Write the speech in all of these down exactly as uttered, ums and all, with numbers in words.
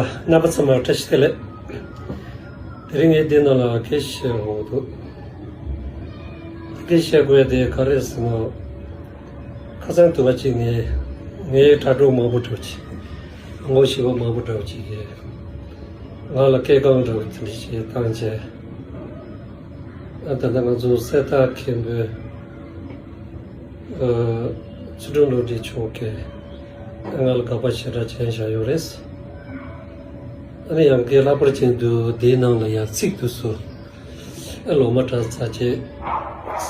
རྣམ་པ་ཚང་མར་བཀྲ་ཤིས་བདེ་ལེགས། དེ་རིང་ངས་འདི་ནང་ལ་སྐད་ཆ་བཤད་དགོས་འདུག་སྐད་ཆ་བཤད་དགོས་དེ་ག་རེ་ཟེར་ན། ཁ་སང་དུ་བ་གཅིག་ནས་ངའི་དྲ་གྲོགས་མང་པོ་འདྲ་བོ་ཅིག་ངོ་ཤེས་པ་མང་པོ་འདྲ་བོ་ཅིག་གིས་ང་ལ་སྐད་རྐང་འདྲ་བོ་དེ་འདྲ་ཞིག་བཏང་བྱས། ཨ་ད་ལྟ་ང་ཚོ་གསེར་རྟ་མཁན་པོའི་ཨ་ཚུལ་ཁྲིམས་བློ་གྲོས་མཆོག་གིས་ང་ལ་དགག་པ་ཞེ་དྲག་བྱས་བཞག་ཡོད་རེད། ཨ་ནི་ཡང་སྐད་ལྷག་པར་ཅན་དུ་དེའི་ནང་ལ་ཡང་ཚིག་དུ་སུ་ཨ་ལོ་མ་གྲགས་ཚ་ཆེ་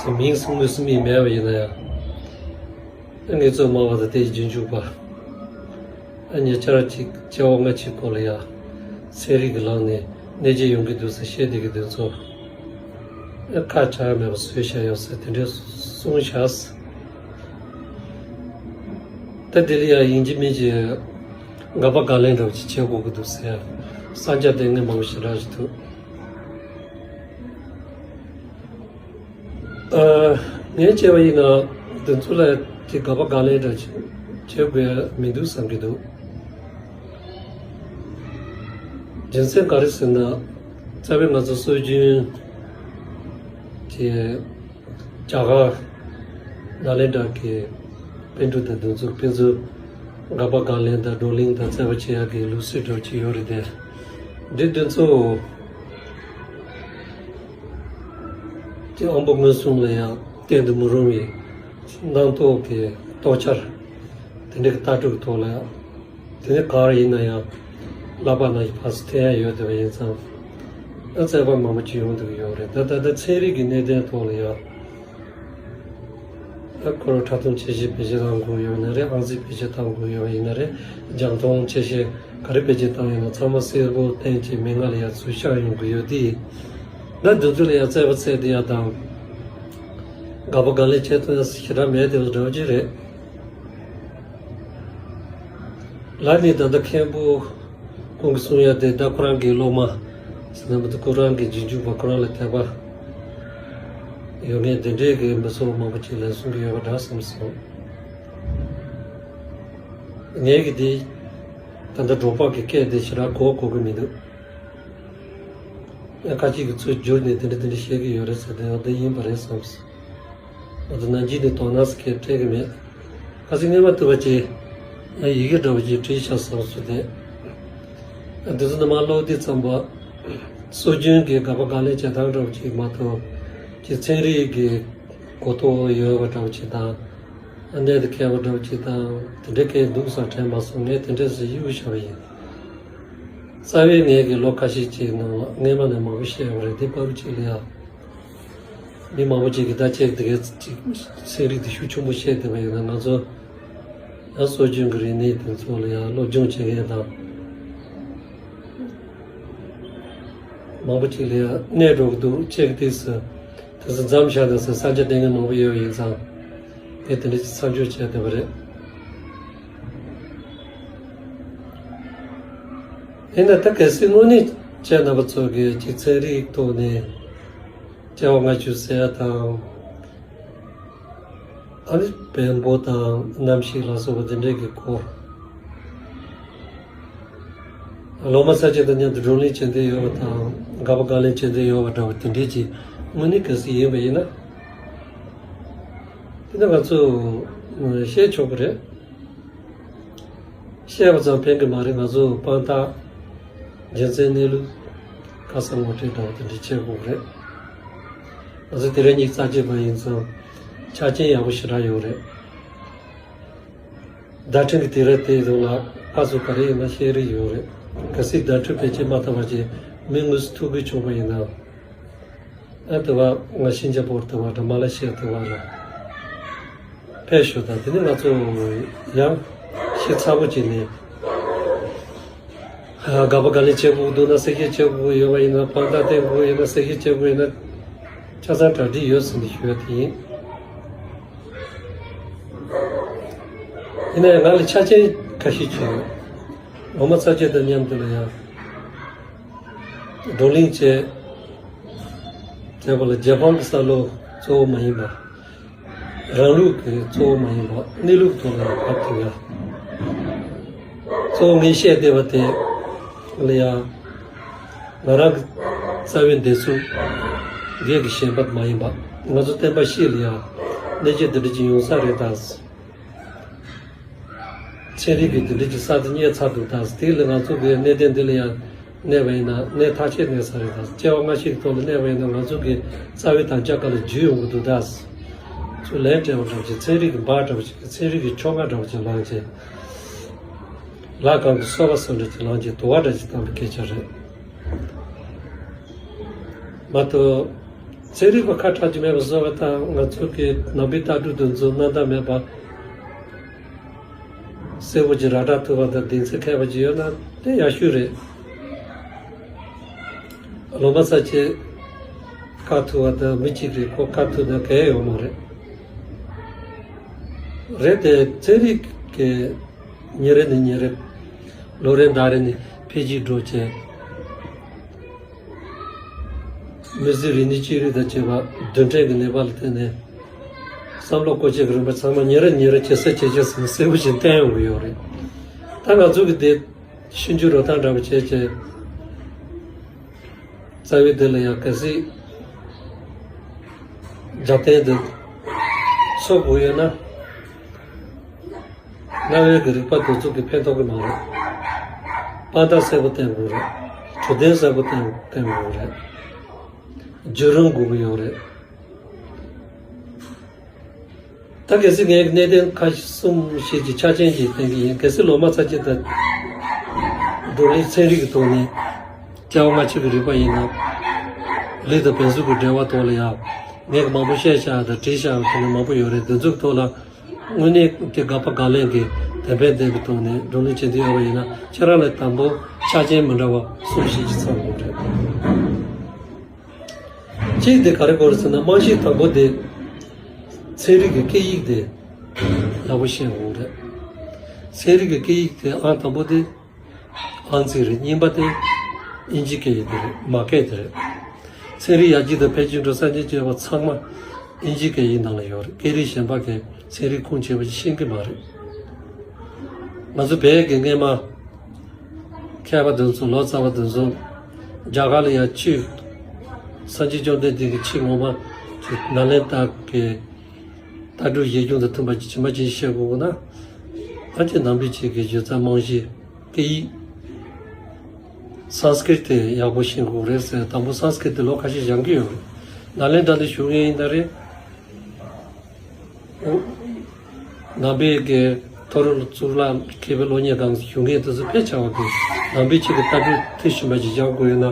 སུ་མིང་སུ་དངོས་སུ་མིང་མེད་པ་ཡིན་ན་ཡང་། ངེད་ཚོ་སྨྲ་བ་དང་དེའི་རྗེས་འཇུག་པ། ཉེ་ཆར་གཅིག་བྱ་བ་སྔ་ཕྱི་སྐོར་ལ་ཡང་ཚན་རིག་གི་ལམ་ནས་གནས་ཚུལ་ཡོང་གི་འདུག་ཟེར་བཤད་བསྡད་ཀྱི་འདུག་ཚོ། ཁ་བྱ་མེད་པ་བཟོས་བཞག་ཡོད་ཟེར་དེ་འདྲས་གསུངས་བཞག་ད་དེ་ལ་ཡང་ཡིན་གཅིག་མིན་གཅིག་དགག་པ་དགག་ལན་འདྲ་བོ་ཅིག་བྱེད་དགོས་ཀྱི་འདུག་ཟེར་གསང་རྒྱ་དེ་ངས་མང་པོ་ཞེ་དྲག་ཞིག་འདུག་ཨ། ངས་བྱས་པ་ཡིན་ན་དེ་ཚོ་ལ་དེ་དགག་པ་དགག་ལན་འདྲ་བྱེད་དགོས་མི་འདུག་བསམ་གྱི་འདུག་རྒྱུ་མཚན་ག་རེ་ཟེར་ན། རྩ་བའི་ང་ཚོ་སྲོལ་རྒྱུན་གྱི་རྒྱ་གར་ནཱ་ལེནྡྲ་གི་པཎ་གྲུབ་དང་དེ་ཚོ་ཕན་ཚུན་དགག་པ་དགག་ལན་དང་བགྲོ་གླེང་དང་རྩོད་པ་བྱེད་ཡག་གི་ལུགས་སྲོལ་འདྲ་བོ་ཅིག་ཡོད་རེད་དེ། འདི་དེ་ཚོ། དེ་དབང་པོ་མངོན་སུམ་ལ་ཡང་བསྟན་དུ་མི་རུང་བའི་རྣམ་རྟོག་གི་རྟོག་འཆར་དེ་འདྲའི་ལྟ་གྲུབ་ཐོག་ལ་ཡང་དེ་ནི་ག་རེ་ཡིན་ན་ཡང་བསླབ་པ་ནང་བཞིན་ཕར་ཚུར་འཐེན་ཡ་ཡོད་བསྡད་པ་ཡིན་ཙང་ཨ་རྩོད་པ་མང་པོ་ཅིག་ཡོང་བསྡད་ཀྱི་ཡོད་རེད། ད་ད་ལྟ་ཚན་རིག་གི་གནད་དོན་ཐོག་ལ་ཡང་ཨ་ཁོ་རང་ཕྲ་མཐོང་ཆེ་ཤོས་བེད་སྤྱོད་བཏང་དགོས་ཡོད་ན་རེད། ཨང་རྩིས་བེད་སྤྱོད་བཏང་དགོས་ཡོད་ཡིན་ན་རེད། རྒྱང་མཐོང་ཆེ་ཤོས་ག་རེ་བེད་སྤྱོད་བཏང་ཡོད་ན་ཚང་མ་གསལ་པོ་བསྟན་གྱི་མན་ངག་ལ་ཡང་ཚུར་ཤར་ཡོང་གི་ཡོད་དེ། ང་འདི་ཚོ་ལ་ཡང་རྩོད་པ་རྩོད་བསྡད་ཡ་དང་། དགག་པ་དགག་ལན་བྱེད་ཐུབ་ཡ་ཞེ་དྲག་མེད་དེ་འདྲ་བོ་ཅིག་རེད། ལ་ནི་ད་ལྟ་མཁན་པོ་ཁོང་གིས་གསུང་ཡ་དེ་ད་ཁོ་རང་གི་སློབ་མ་ཟེར་ན་མི་འདུག་ཁོ་རང་གི་རྗེས་འཇུག་པ་ཁོ་རང་ལ་དད་པ་ཡོད་མཁན་དེ་འདྲའི་གི་མི་ཚོགས་མང་པོ་ཅིག་ལ་གསུང་གི་ཡོད་པ་འདྲ་བསམ་སོང་། ངས་གི་དེ་ད་ལྟ་འབྲོག་པ་གི་སྐད་དེ་ཞེ་དྲག་གོ་གོ་གི་མི་འདུག་ཁ་ཅིག་གིས་ཚུར་བསྒྱུར་ནས་དེ་འདྲ་དེ་འདྲ་བཤད་ཀྱི་ཡོད་རེད་ཟེར་དེ་འོ་དེ་ཡིན་པ་རེད་བསམས། འོ་དེ་ནང་བཞིན་ནས་དོ་སྣང་སྐད་སྤྲད་ཀྱི་མེད། ཁ་སང་སྔོན་མ་ཐུབ་པ་ཅིག་ཡང་ཡི་གེ་འདྲ་བོ་ཅིག་བྲིས་བཞག་བསམས་སོང་དེ། འདི་ཚོ་ནི་མ་ཀློག་དུས་ཙམ་པ། སྲོལ་རྒྱུན་གྱི་དགག་པ་དགག་ལན་བྱེད་སྟངས་འདྲ་བོ་ཅིག་མ་གཏོགས། ཀྱི་ཚན་རིག་གི་གོ་རྟོགས་ཡོད་པ་འདྲ་བོ་ཅིག་དང་། གནད་དུ་འཁེལ་བ་འདྲ་བོ་ཅིག་དང་དེ་འདྲ་གས་འདུག་བསམ་དྲན་མ་སོང་། ངས་དེ་འདྲས་སུ་གཡུག་བཞག་པ་ཡིན། རྩ་བའི་ངས་ཀྱི་ལོ་ཁ་ཤས་ཅིག་ནང་ལ་སྔས་མ་ནས་མང་པོ་བཤད་ཡོད་རེད། དེ་བར་ཅིག་ལ་ཡང་མི་མང་པོ་ཅིག་གིས་ད་ཅིག་དེ་གའི་ཅིག་ཚན་རིག་དེ་ཤུགས་ཆེན་པོ་བཤད་བསྡད་པ་ཡིན་ན་ང་ཚོ་ཡང་སྲོལ་རྒྱུན་གྱི་རིག་གནས་དེ་ཚོ་ལ་ཡང་སློབ་སྦྱོང་བྱེད་མཁན་དང་མང་པོ་ཅིག་ལ་ཡང་གནས་འགྲོ་གི་འདུག་ཅེས་དེ་སུ་དེ་ཚོ་མཚམས་བཞག་དང་ཟེར་གསར་འགྱུར་བསྟན་མཁན་མང་པོ་ཡོད་པ་ཡིན་ཙང་། དེ་དེ་འདྲ་ཅིག་མཚམས་འཇོག་བྱས་བསྡད་པ་རེད། ཡིན་ན་ད་གལ་སྲིད་དངོས་གནས་ཁྱེད་རྣམ་པ་ཚོ་གིས་ཅིག་ཚན་རིག་ཐོག་ནས་བྱ་བ་སྔ་ཕྱི་ཟེར་ཡ་དང་། ཨ་ནི་བེམ་པོ་དང་གནམ་གཤིས་ལ་སོགས་པ་དེ་འདྲས་ཀྱི་སྐོར། སློབ་མ་ཚ་ཅན་དང་མཉམ་དུ་བགྲོ་གླེང་བྱེད་འདོད་ཡོད་པ་དང་དགག་པ་དགག་ལན་བྱེད་འདོད་ཡོད་པ་འདྲ་བ་དེ་འདྲས་ཀྱི་དངོས་གནས་གལ་སྲིད་ཡིན་པ་ཡིན་ན། དེ་ནི་ང་ཚོས་བཤད་ཆོག་གི་རེད། བཤད་པ་ཙམ་ཕན་གྱི་མ་རེད། ང་ཚོ་དཔང་རྟགས་རྒྱུ་མཚན་གནས་ལུགས་ཁ་གསལ་ངོ་སྤྲོད་འདྲ་བ་དེ་འདྲ་བྱེད་དགོས་ཀྱི་རེད། ང་ཚོ་དེ་རིང་ཉིད་རྩ་ཆེ་བ་ཡིན་ཙང་ཆ་རྐྱེན་ཡག་པོ་ཞེ་དྲག་ཡོད་རེད། བརྡ་འཕྲིན་གྱི་དུས་རབས་དེའི་ཐོག་ལ་ཕར་ཚུར་ག་རེ་ཡིན་ན་བཤད་རེས་ཡོད་རེད། གལ་སྲིད་བརྡ་འཕྲིན་བེད་སྤྱོད་མ་བཏང་བ་བྱས་མི་དངོས་སུ་ཐུག་གི་བྱུང་བ་ཡིན་ན། ཨ་དེ་བ་ང་ཤིན་ཅང་པོར་དེ་བ་ར་མ་ལེ་ཤི་ཡ་དེ་བ་ར་ཕེབས་ཞུ་དང་། དེ་ནི་ང་ཚོ་ཡང་ཤེས་ཚ་པོ་བྱས་ནས་དགག་པ་དགག་ལན་བྱེད་དགོས་འདུག་ན་གསལ་བཤད་བྱེད་དགོས་ཡོད་པ་ཡིན་ན། དཔང་རྟགས་བསྟན་དགོས་ཡོད་ན་གསལ་བཤད་བྱེད་དགོས་ཡོད་ན་ཆ་ཚང་གྲ་སྒྲིག་ཡོད་ཟེར་ནས་ཞུ་ཡ་དེ་ཡིན། ཡིན་ན་ཡང་ང་ལ་ཆ་རྐྱེན་ཁ་ཤས་ཅིག་ཡོད། ངོ་མ་ཚ་རྒྱུད་དང་མཉམ་དུ་ལ་ཡང་བགྲོ་གླེང་བྱས། བྱས་པ་ལ་རྒྱལ་ཕམ་གྱི་བསམ་བློ་གཙོ་བོ་མ་ཡིན་པ། རང་ལུགས་ཀྱི་གཙོ་བོ་མ་ཡིན་པ་གནས་ལུགས་ཐོག་ལ་ཡང་བབས་ཐུབ་ཡ། གཙོ་བོ་ངས་བཤད་བསྡད་པ་དེ། ལ་ཡང་། ང་རང་གི་རྩ་བའི་འདོད་ཚུལ་སྒེར་གྱི་ཞེན་པ་མ་ཡིན་པ། ང་ཚོ་བསྟན་པ་སྤྱི་ལ་ཡང་གནོད་སྐྱེལ་འདི་འདྲ་ཅིག་ཡོང་ས་རེད་ད། ཚན་རིག་གི་འདི་འདྲ་ཅིག་ས་དེ་རྙེད་ཚར་འདུག་ད། དེ་ལ་ང་ཚོ་གི་གནད་དོན་འདི་ལ་ཡང་གནས་པ་ཡིན་ན་གནད་ཐག་ཆོད་གནས་ས་རེད་ད། སྐྱེ་བ་སྔ་ཕྱི་གི་ཐོག་ལ་གནས་པ་ཡིན་ན་ང་ཚོ་གི་རྩ་བའི་དམ་བཅའ་ག་ལ་འཇུས་ཡོང་གི་འདུག་ད། ཚུར་ལན་སྤྲད་པ་འདྲ་བ་ཅིག་ཚན་རིག་གི་འབག་འདྲ་བ་ཅིག་ཚན་རིག་གི་ཆོ་ག་འདྲ་བ་ཅིག་བླངས་བྱས། ལྷ་ཁང་གི་གསོལ་བ་གསོལ་འདྲ་ཅིག་བླངས་བྱས་དུ་བ་འདྲ་ཅིག་བཏང་བའི་སྐད་ཆ་རེད། མ་གཏོགས། ཚན་རིག་པ་ཁ་གྲག་རྒྱུ་མེད་པ་བཟོ་བ་དང་ང་ཚོ་གི་ནང་པའི་ལྟ་གྲུབ་འདི་ཚོ་སྣང་དག་མེད་པ། གསལ་པོ་ཅིག་ར་སྤྲོད་ཐུབ་པ་དང་གདེང་ཚོད་འཁེལ་བ་ཅིག་ཡོད་ན་དེ་ཡག་ཤོས་རེད། ལོ་མ་ཚ་ཅིག་བཀག་ཐུབ་པ་དང་མི་གཅིག་རེད་ཁོ་བཀག་ཐུབ་ན་གལ་ཡོད་མ་རེད། རེད་དེ་ཚན་རིག་གི་ཉིན་རེ་ནས་ཉིན་རེ། ལོ་རེ་ཟླ་རེ་ནས་འཕེལ་རྒྱས་འགྲོ་བྱས། མི་ཚེ་རིག་གནས་ཅི་རིགས་དང་བཅས་པ་རྡུལ་ཕྲན་གྱི་ནུས་པ་ལ་བརྟེན་ནས། བསམ་བློ་བཀོལ་སྤྱོད་ཀྱི་རིམ་པ་ཚང་མ་ཉིན་རེ་ཉིན་རེ་ཇེ་གསལ་ཇེ་གསལ་ཟིན་གསལ་པོ་ཞིག་བསྟན་ཡོང་གི་ཡོད་རེད། ད་ང་ཚོ་གི་དེ་ཤིན་ཅུ་རོ་ཐང་འདྲ་བ་བྱས་བྱས། རྩ་བའི་དེ་ལ་ཡང་གལ་སྲིད་རྒྱབ་རྟེན་དུ་འཚོགས་དགོས་ཡོད་ན། རྣ་བའི་གི་རིག་པ་དེ་ཚོ་གི་ཕན་ཐོགས་ཀྱི་མ་རེད། དཔང་རྟགས་གསལ་པོ་བསྟན་དགོས་རེད། གྲུབ་དོན་གསལ་པོ་བསྟན་བསྟན་དགོས་རེད། བརྒྱུད་རིམ་དགོས་ཀྱི་ཡོད་རེད། ད་གལ་སྲིད་ངས་གནད་དོན་ཁ་ཤས་གསུམ་ཞིག་གི་ཆ་རྐྱེན་ཅིག་བསྟན་གྱི་ཡིན། གལ་སྲིད་ལོ་མ་ཚ་ཅིག་དང་བགྲོ་གླེང་ཚན་རིག་གི་ཐོག་ནས་སྐྱེ་བ་སྔ་ཕྱི་གི་རིག་པ་ཡིན་ན། ལུས་དང་བེམ་གཟུགས་ཀྱི་འབྲེལ་བ་ཐོག་ལ་ཡང་ངས་མང་པོ་བཤད་བཞག་དང་བྲིས་བཞག་པ་དེ་ནི་མང་པོ་ཡོད་རེད། འདི་ཚོའི་ཐོག་ལ་དངོས་གནས་ཀྱི་དགག་པ་དགག་ལན་གྱི་དེ་ཕན་བདེ་བའི་ཐོག་ནས་བགྲོ་གླེང་བྱེད་འདོད་ཡོད་པ་ཡིན་ན་ཁྱེད་རང་ལ་དང་པོ་ཆ་རྐྱེན་མི་འདྲ་བ་གསུམ་བཞི་ཅིག་ཚང་དགོས་རེད། གཅིག་དེ་ག་རེ་དགོས་རེད་ཟེར་ན་རྨང་གཞི་དང་པོ་དེ་ཚན་རིག་གི་སྐད་ཡིག་དེ་ཡག་པོ་ཤེས་དགོས་རེད། ཚན་རིག་གི་སྐད་ཡིག་དེ་ཨང་དང་པོ་དེ་ཨང་རྩིས་རེད། གཉིས་པ་དེ་ཨིན་ཇི་སྐད་ཡིག་དེ་རེད། མ་སྐད་དེ་རེད། ཚན་རིག་ཡར་རྒྱས་དང་འཕེལ་རྒྱས་འགྲོ་ས་འདི་བྱས་པ་ཚང་མ་ཨིན་ཇི་སྐད་ཡིག་ནང་ལ་ཡོད་རེད། སྐད་རིགས་གཞན་པ་གི་ཚན་རིག་ཁུངས་ཆེ་བ་ཞིག་ཤེས་ཀྱི་མ་རེད། ང་ཚོ་བོད་ཀྱི་སྔས་མ་མཁས་པ་དེ་ཚོ་ལོ་ཙཱ་བ་དེ་ཚོ་རྒྱ་གར་ལ་ཡང་ཆོས་སངས་རྒྱས་བཅོམ་ལྡན་འདས་ཀྱི་ཆོས་ངོ་མ་ནཱ་ལེནྡྲ་གི་ལྟ་གྲུབ་གཞི་རྒྱུན་དང་མཐུན་པ་ཅིག་ཇི་མ་ཇི་བཞིན་བཤད་དགོས་ན། ཨ་ཅེ་ནང་པའི་ཆོས་ཀྱི་སྒྱུ་རྩལ་རྨང་གཞི་སྐད་ཡིག་སཾ་སྐྲྀཏ་དེ་ཡག་པོ་ཤེས་དགོས་རེད་ཟེར། དང་པོ་སཾ་སྐྲྀཏ་དེ་ལོ་ཁ་ཤས་སྦྱང་གི་ཡོད་རེད། ནཱ་ལེནྡྲ་ལ་བཞུགས་མཁན་ཡིན་ད་རེད། ནང་པའི་གི་མཐོ་རིམ་གཙུག་ལག་མཁས་པའི་སློབ་གཉེར་ཁང་བཞུགས་མཁན་དེ་ཚོ་ཕལ་ཆེ་བ་གི་ནང་པའི་ཆོས་ཀྱི་ལྟ་གྲུབ་མཐིལ་ཕྱིན་པ་ཅིག་སྦྱང་དགོས་ཡོད་ན་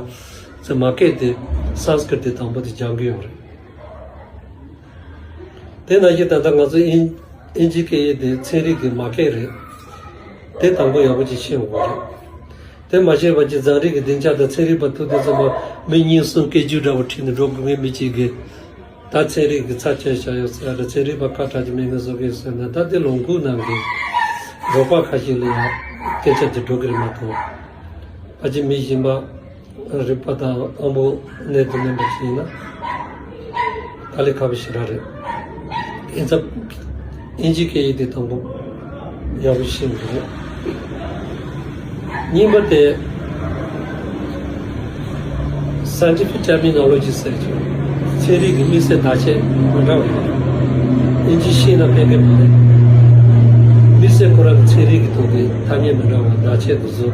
ཚེ་མ་སྐད་དེ་སཾ་སྐྲྀཏ་དེ་དང་པོ་དེ་སྦྱང་གི་ཡོད་རེད། དེ་ནང་བཞིན་ད་ལྟ་ང་ཚོ་ཨིན་ཨིན་ཇི་སྐད་ཡིག་དེ་ཚན་རིག་གི་མ་སྐད་རེད། དེ་དང་པོ་ཡག་པོ་ཅིག་ཤེས་དགོས་རེད། དེ་མ་ཤེས་པ་ཅིག་རྫ་རི་གི་སྡིངས་ཆ་དང་ཚན་རིག་པ་ཐུག་དུས་ཙམ་པ་མི་གཉིས་གསུམ་སྐད་ཅིག་འདྲ་བོ་ཁྲིད་ནས་འགྲོ་དགོས་ངེས་མི་གཅིག་གིས་ད་ཚན་རིག་གི་ཚབ་བྱས་བཞག་ཡོད་ཟེར་ཡ་ཚན་རིག་པ་ཁ་གྲག་ཅིག་མེད་ངེས་བཟོ་གི་ཟེར་ན་ད་དེ་ལུང་ཁུག་ནང་གི་རོགས་པ་ཁ་ཤས་ལ་ཡང་སྐད་ཆ་དེ་འགྲོ་གི་རེད་མ་གཏོགས་ཕལ་ཆེར་མི་གཞན་པ། རིག་པ་དང་དབང་པོ་གནད་དུ་ལེན་པ་ཞིག་ཡིན་ན་དཀའ་ལས་ཁག་པོ་ཞེ་དྲག་རེད། ཨིན་ཙམ་ཨིན་ཇི་སྐད་ཡིག་དེ་དང་པོ་ཡག་པོ་ཤེས་དགོས་རེད། གཉིས་པ་དེ་scientific terminology ཟེར་གྱི་ཚན་རིག་གི་དམིགས་བསལ་བརྡ་ཆད་མི་འདྲ་བ་ཡོད་རེད། ཨིན་ཇི་ཤེས་ན་ཕན་གི་མ་རེད། དམིགས་བསལ་ཁོ་རང་གི་ཚན་རིག་གི་ཐོག་གི་ཐ་སྙད་མི་འདྲ་བ་བརྡ་ཆད་དེ་ཚོ།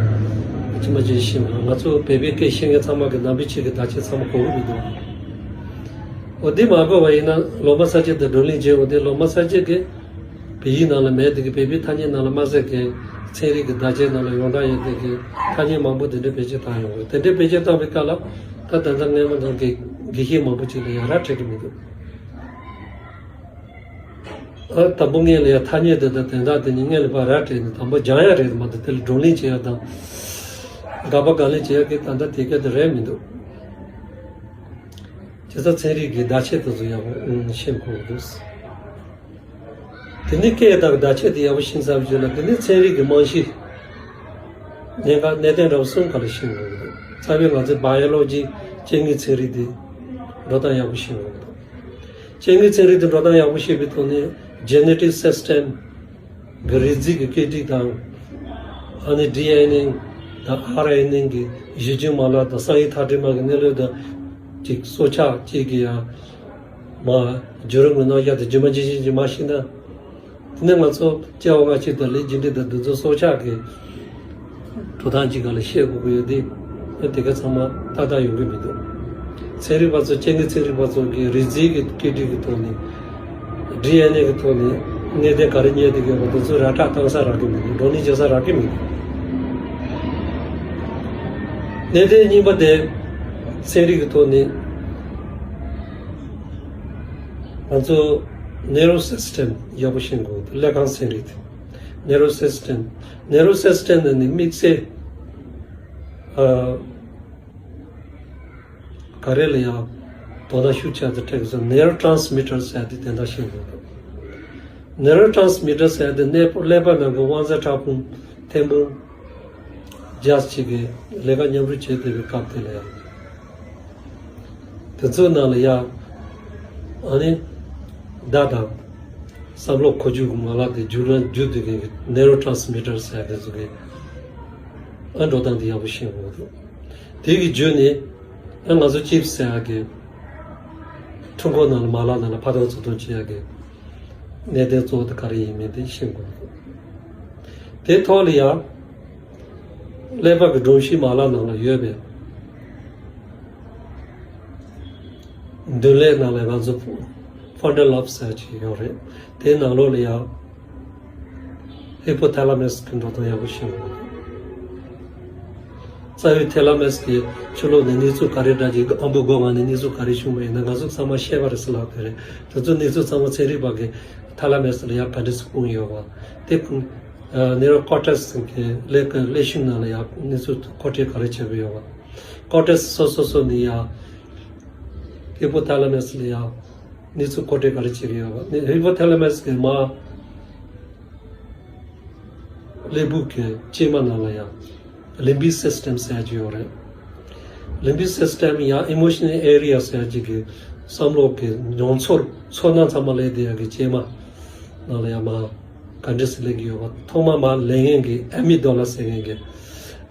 ཅི་མ་ཅི་ཤེས་མ་ང་ཚོ་བོད་པའི་སྐད་ཤེས་མཁན་ཚང་མ་གི་ནང་པའི་ཆོས་ཀྱི་བརྡ་ཆད་ཚང་མ་གོ་གི་མི་འདུག་འོ་འདི་མ་གོ་བ་ཡིན་ན་ལོ་མ་ས་སྐྱེས་དང་བགྲོ་གླེང་བྱས་འོ་འདི་ལོ་མ་ས་སྐྱེས་ཀྱི་བོད་ཡིག་ནང་ལ་མེད་དེ་གི་བོད་པའི་ཐ་སྙད་ནང་ལ་མ་ཟད་གི་ཚན་རིག་གི་བརྡ་ཆད་ནང་ལ་ཡོངས་གྲགས་ཡོད་དེ་གི་ཐ་སྙད་མང་པོ་དེ་འདྲ་བེད་སྤྱོད་བཏང་ཡོང་གི་དེ་འདྲ་བེད་སྤྱོད་བཏང་བའི་སྐབས་ལ་ད་ད་ལྟ་སྔས་མ་ནང་གི་དགེ་བཤེས་མང་པོ་ཅིག་ལ་ཡ་རབས་འཕྲད་ཀྱི་མི་འདུག་ཨ་དང་པོ་སྔོན་ལ་ཡང་ཐ་སྙད་དེ་དང་དོན་དག་དེ་གཉིས་སྔོན་ལ་ཕར་ར་སྤྲད་ནས་དང་པོ་སྦྱང་ཡ་རེད་མ་གཏོགས་དེ་ལ་བགྲོ་གླེང་བྱེད་ཡ་དང་དགག་པ་དགག་ལན་བྱེད་ཡ་གི་ད་ལྟ་དེ་ག་དེ་རེད་མི་འདུག་བྱས་ཙང་ཚན་རིག་གི་བརྡ་ཆད་དེ་ཚོ་ཡག་པོ་ཤེས་དགོས་འདུག་དེ་ནས་སྐད་དང་བརྡ་ཆད་དེ་ཡག་པོ་ཤེས་ཚར་བའི་རྗེས་ལ་དེ་ནས་ཚན་རིག་གི་རྨང་གཞི་གནད་འགག་གནད་དོན་འདྲ་བོ་གསུམ་ག་ལ་ཤེས་དགོས་འདུག་རྩ་བའི་ང་ཚོའི་བྷ་ཡོ་ལོ་ཇི་སྐྱེ་དངོས་ཚན་རིག་དེ་འགྲོ་སྟངས་ཡག་པོ་ཤེས་དགོས་འདུག་སྐྱེ་དངོས་ཚན་རིག་དེ་འགྲོ་སྟངས་ཡག་པོ་ཤེས་པའི་ཐོག་ནས་genetic system གི་རིགས་རྫས་ཀྱི་སྐད་རིགས་དང་ཨ་ནི་ཌི་ཨེན་ཨེ་ ད་ཨར་ཨེན་ཨེན་གྱི་གཞི་རྒྱུན་མ་ལག་དང་བསམ་ཡས་མཐའ་འཁྱོངས་མ་གི་གནས་ལུགས་དང་། ཅིག་སྲོག་ཆགས་གཅིག་གི་ཡང་མ་བརྒྱུད་རིམ་གྱི་རྣམ་གཞག་དེ་རྒྱུན་མ་ཇི་བཞིན་ཅིག་མ་ཤེས་ན། དེ་ནས་ང་ཚོ་སྐྱེ་བ་སྔ་ཕྱི་དང་ལས་རྒྱུ་འབྲས་དང་འདི་ཚོ་སྲོག་ཆགས་ཀྱི་འགྲོ་སྟངས་ཅིག་ག་ལ་ཤེས་དགོས་ཀྱི་ཡོད་དེ། དེ་ག་ཚང་མ་ཏག་ཏག་ཡོང་གི་མི་འདུག་ཚན་རིག་པ་ཚོ་སྤྱན་གྱི་ཚན་རིག་པ་ཚོ་གི་རིགས་རྫས་ཀྱི་སྐད་འཕྲིན་གྱི་ཐོག་ནས། ཌི་ཨེན་ཨེ་གི་ཐོག་ནས་གནད་དོན་ག་རེ་རྙེད་བསྡད་ཀྱི་ཡོད་པ་དེ་ཚོ་ར་སྤྲོད་གཏོང་ས་རག་གི་མི་འདུག་བགྲོ་གླེང་བྱེད་ས་རག་གི་མི་འདུག་གནད་དོན་གཉིས་པ་དེ་ཚན་རིག་གི་ཐོག་ནས་ང་ཚོ་ནེ་རོ་སིས་ཊེམ་ཡག་པོ་ཤེས་དགོས། ཀླད་ཁང་ཚན་རིག་དེ། ནེ་རོ་སིས་ཊེམ། ནེ་རོ་སིས་ཊེམ་ནི་དམིགས་བསལ་ཨ། ག་རེ་ལ་ཡང་དོ་སྣང་ཤུགས་ཆེ་དུ་སྤྲད་དགོས་སོ། ནེ་རོ་ཊྲན་སི་མི་ཊར་ཟེར་ཡ་དེ་དེ་འདྲ་ཤེས་དགོས། ནེ་རོ་ཊྲན་སི་མི་ཊར་ཟེར་ཡ་དེ་ནད་པ་ཀླད་པ་ནང་གི་དབང་རྩ་ཕྲ་ཕུང་ཐེར་འབུམ་བརྒྱ་ཅིག་གི་ལས་ཀ་མཉམ་རུབ་བྱེད་བསྡད་པའི་སྐབས་དེ་ལ་ཡང་། དེ་ཚོའི་ནང་ལ་ཡང་ཨ་ནི་བརྡ་དང་བསམ་བློ་འཁོར་རྒྱུག་གི་མ་ལག་དེ་རྒྱུགས་ལ་རྒྱུགས་བསྡད་མཁན་གྱི་ནེ་རོ་ཊྲན་སི་མི་ཊར་ཟེར་ཡ་དེ་ཚོ་གི་ཨ་འགྲོ་སྟངས་དེ་ཡག་པོ་ཤེས་དགོས་འདུག་དེ་གི་བརྒྱུད་ནས་ཨ་ང་ཚོ་ཅིབ་སི་ཟེར་ཡ་གི་འཕྲུལ་འཁོར་ནང་ལ་མ་ལག་ནང་ལ་ཕར་གཏོང་ཚུར་གཏོང་བྱེད་ཡ་གི་གནད་དོན་གཙོ་བོ་དེ་ག་རེ་ཡིན་མིན་དེ་ཤེས་དགོས་འདུག་དེ་ཐོག་ལ་ཡང་ཀླད་པ་གི་སྒྲོམ་གཞིའི་མ་ལག་ནང་ལ་ཡོད་པའི་མདུན་ལས་ནང་ལ་ང་ཚོ་ཕོན་ཊལ་ལོབ་ཟེར་ཅིག་ཡོད་རེད། དེའི་ནང་ལོགས་ལ་ཡང་ཧི་པོ་ཐེ་ལ་མས་ཀྱི་འགྲོ་སྟངས་ཡག་པོ་ཤེས་དགོས། རྩ་བའི་ཐེ་ལ་མས་ཀྱི་ཕྱི་ལོགས་ནས་གནས་ཚུལ་ག་རེ་འདྲ་ཅིག་ཨམ་བུ་སྒོ་ང་ནས་གནས་ཚུལ་ག་རེ་བྱུང་བ་ཡིན་ན་ང་ཚོ་ཚང་མ་ཤེས་པ་རེད་ཟེར་ལབ་དེ་རེད། དེ་ཚོ་གནས་ཚུལ་ཚང་མ་ཚན་རིག་པ་གི་ཐེ་ལ་མས་ལ་ཡང་ག་འདྲས་སེ་སྤུངས་ཡོད་པ་དེ། ནེ་རོ་ཀོར་ཊེག་སི་གི་ཀླད་ཀྱི་ཀླད་ཤུན་ནང་ལ་ཡང་གནས་ཚུལ་མཁོ་སྤྲོད་ག་རེ་བྱེད་ཀྱི་ཡོད་པ། ཀོར་ཊེག་སི་སོ་སོ་སོ་ནས་ཡང་ཧི་པོ་ཐེ་ལ་མས་ལ་ཡང་གནས་ཚུལ་མཁོ་སྤྲོད་ག་རེ་བྱེད་ཀྱི་ཡོད་པ། ནི་ཧི་པོ་ཐེ་ལ་མས་ཀྱི་མ་ཀླད་པའི་གི་ལྕེ་མ་ནང་ལ་ཡང་ལིམ་བིག་སིས་ཊེམ་ཟེར་གྱི་ཡོད་རེད། ལིམ་བིག་སིས་ཊེམ་ཡང་ཨི་མོ་ཤི་ནལ་ཨེ་རི་ཡ་ཟེར་གྱི་གི་བསམ་བློ་གི་མྱོང་ཚོར་ཚོར་སྣང་ཚང་མ་སླེབས་བསྡད་ཡ་གི་ལྕེ་མ་ནང་ལ་ཡང་མ་ག་འདྲས་སེ་སླེབས་ཀྱི་ཡོད་པ། ཐོག་མ་མ་ལེན་མཁན་གྱི་ཨ་མི་ཌོ་ལ་ཟེར་མཁན་གྱི་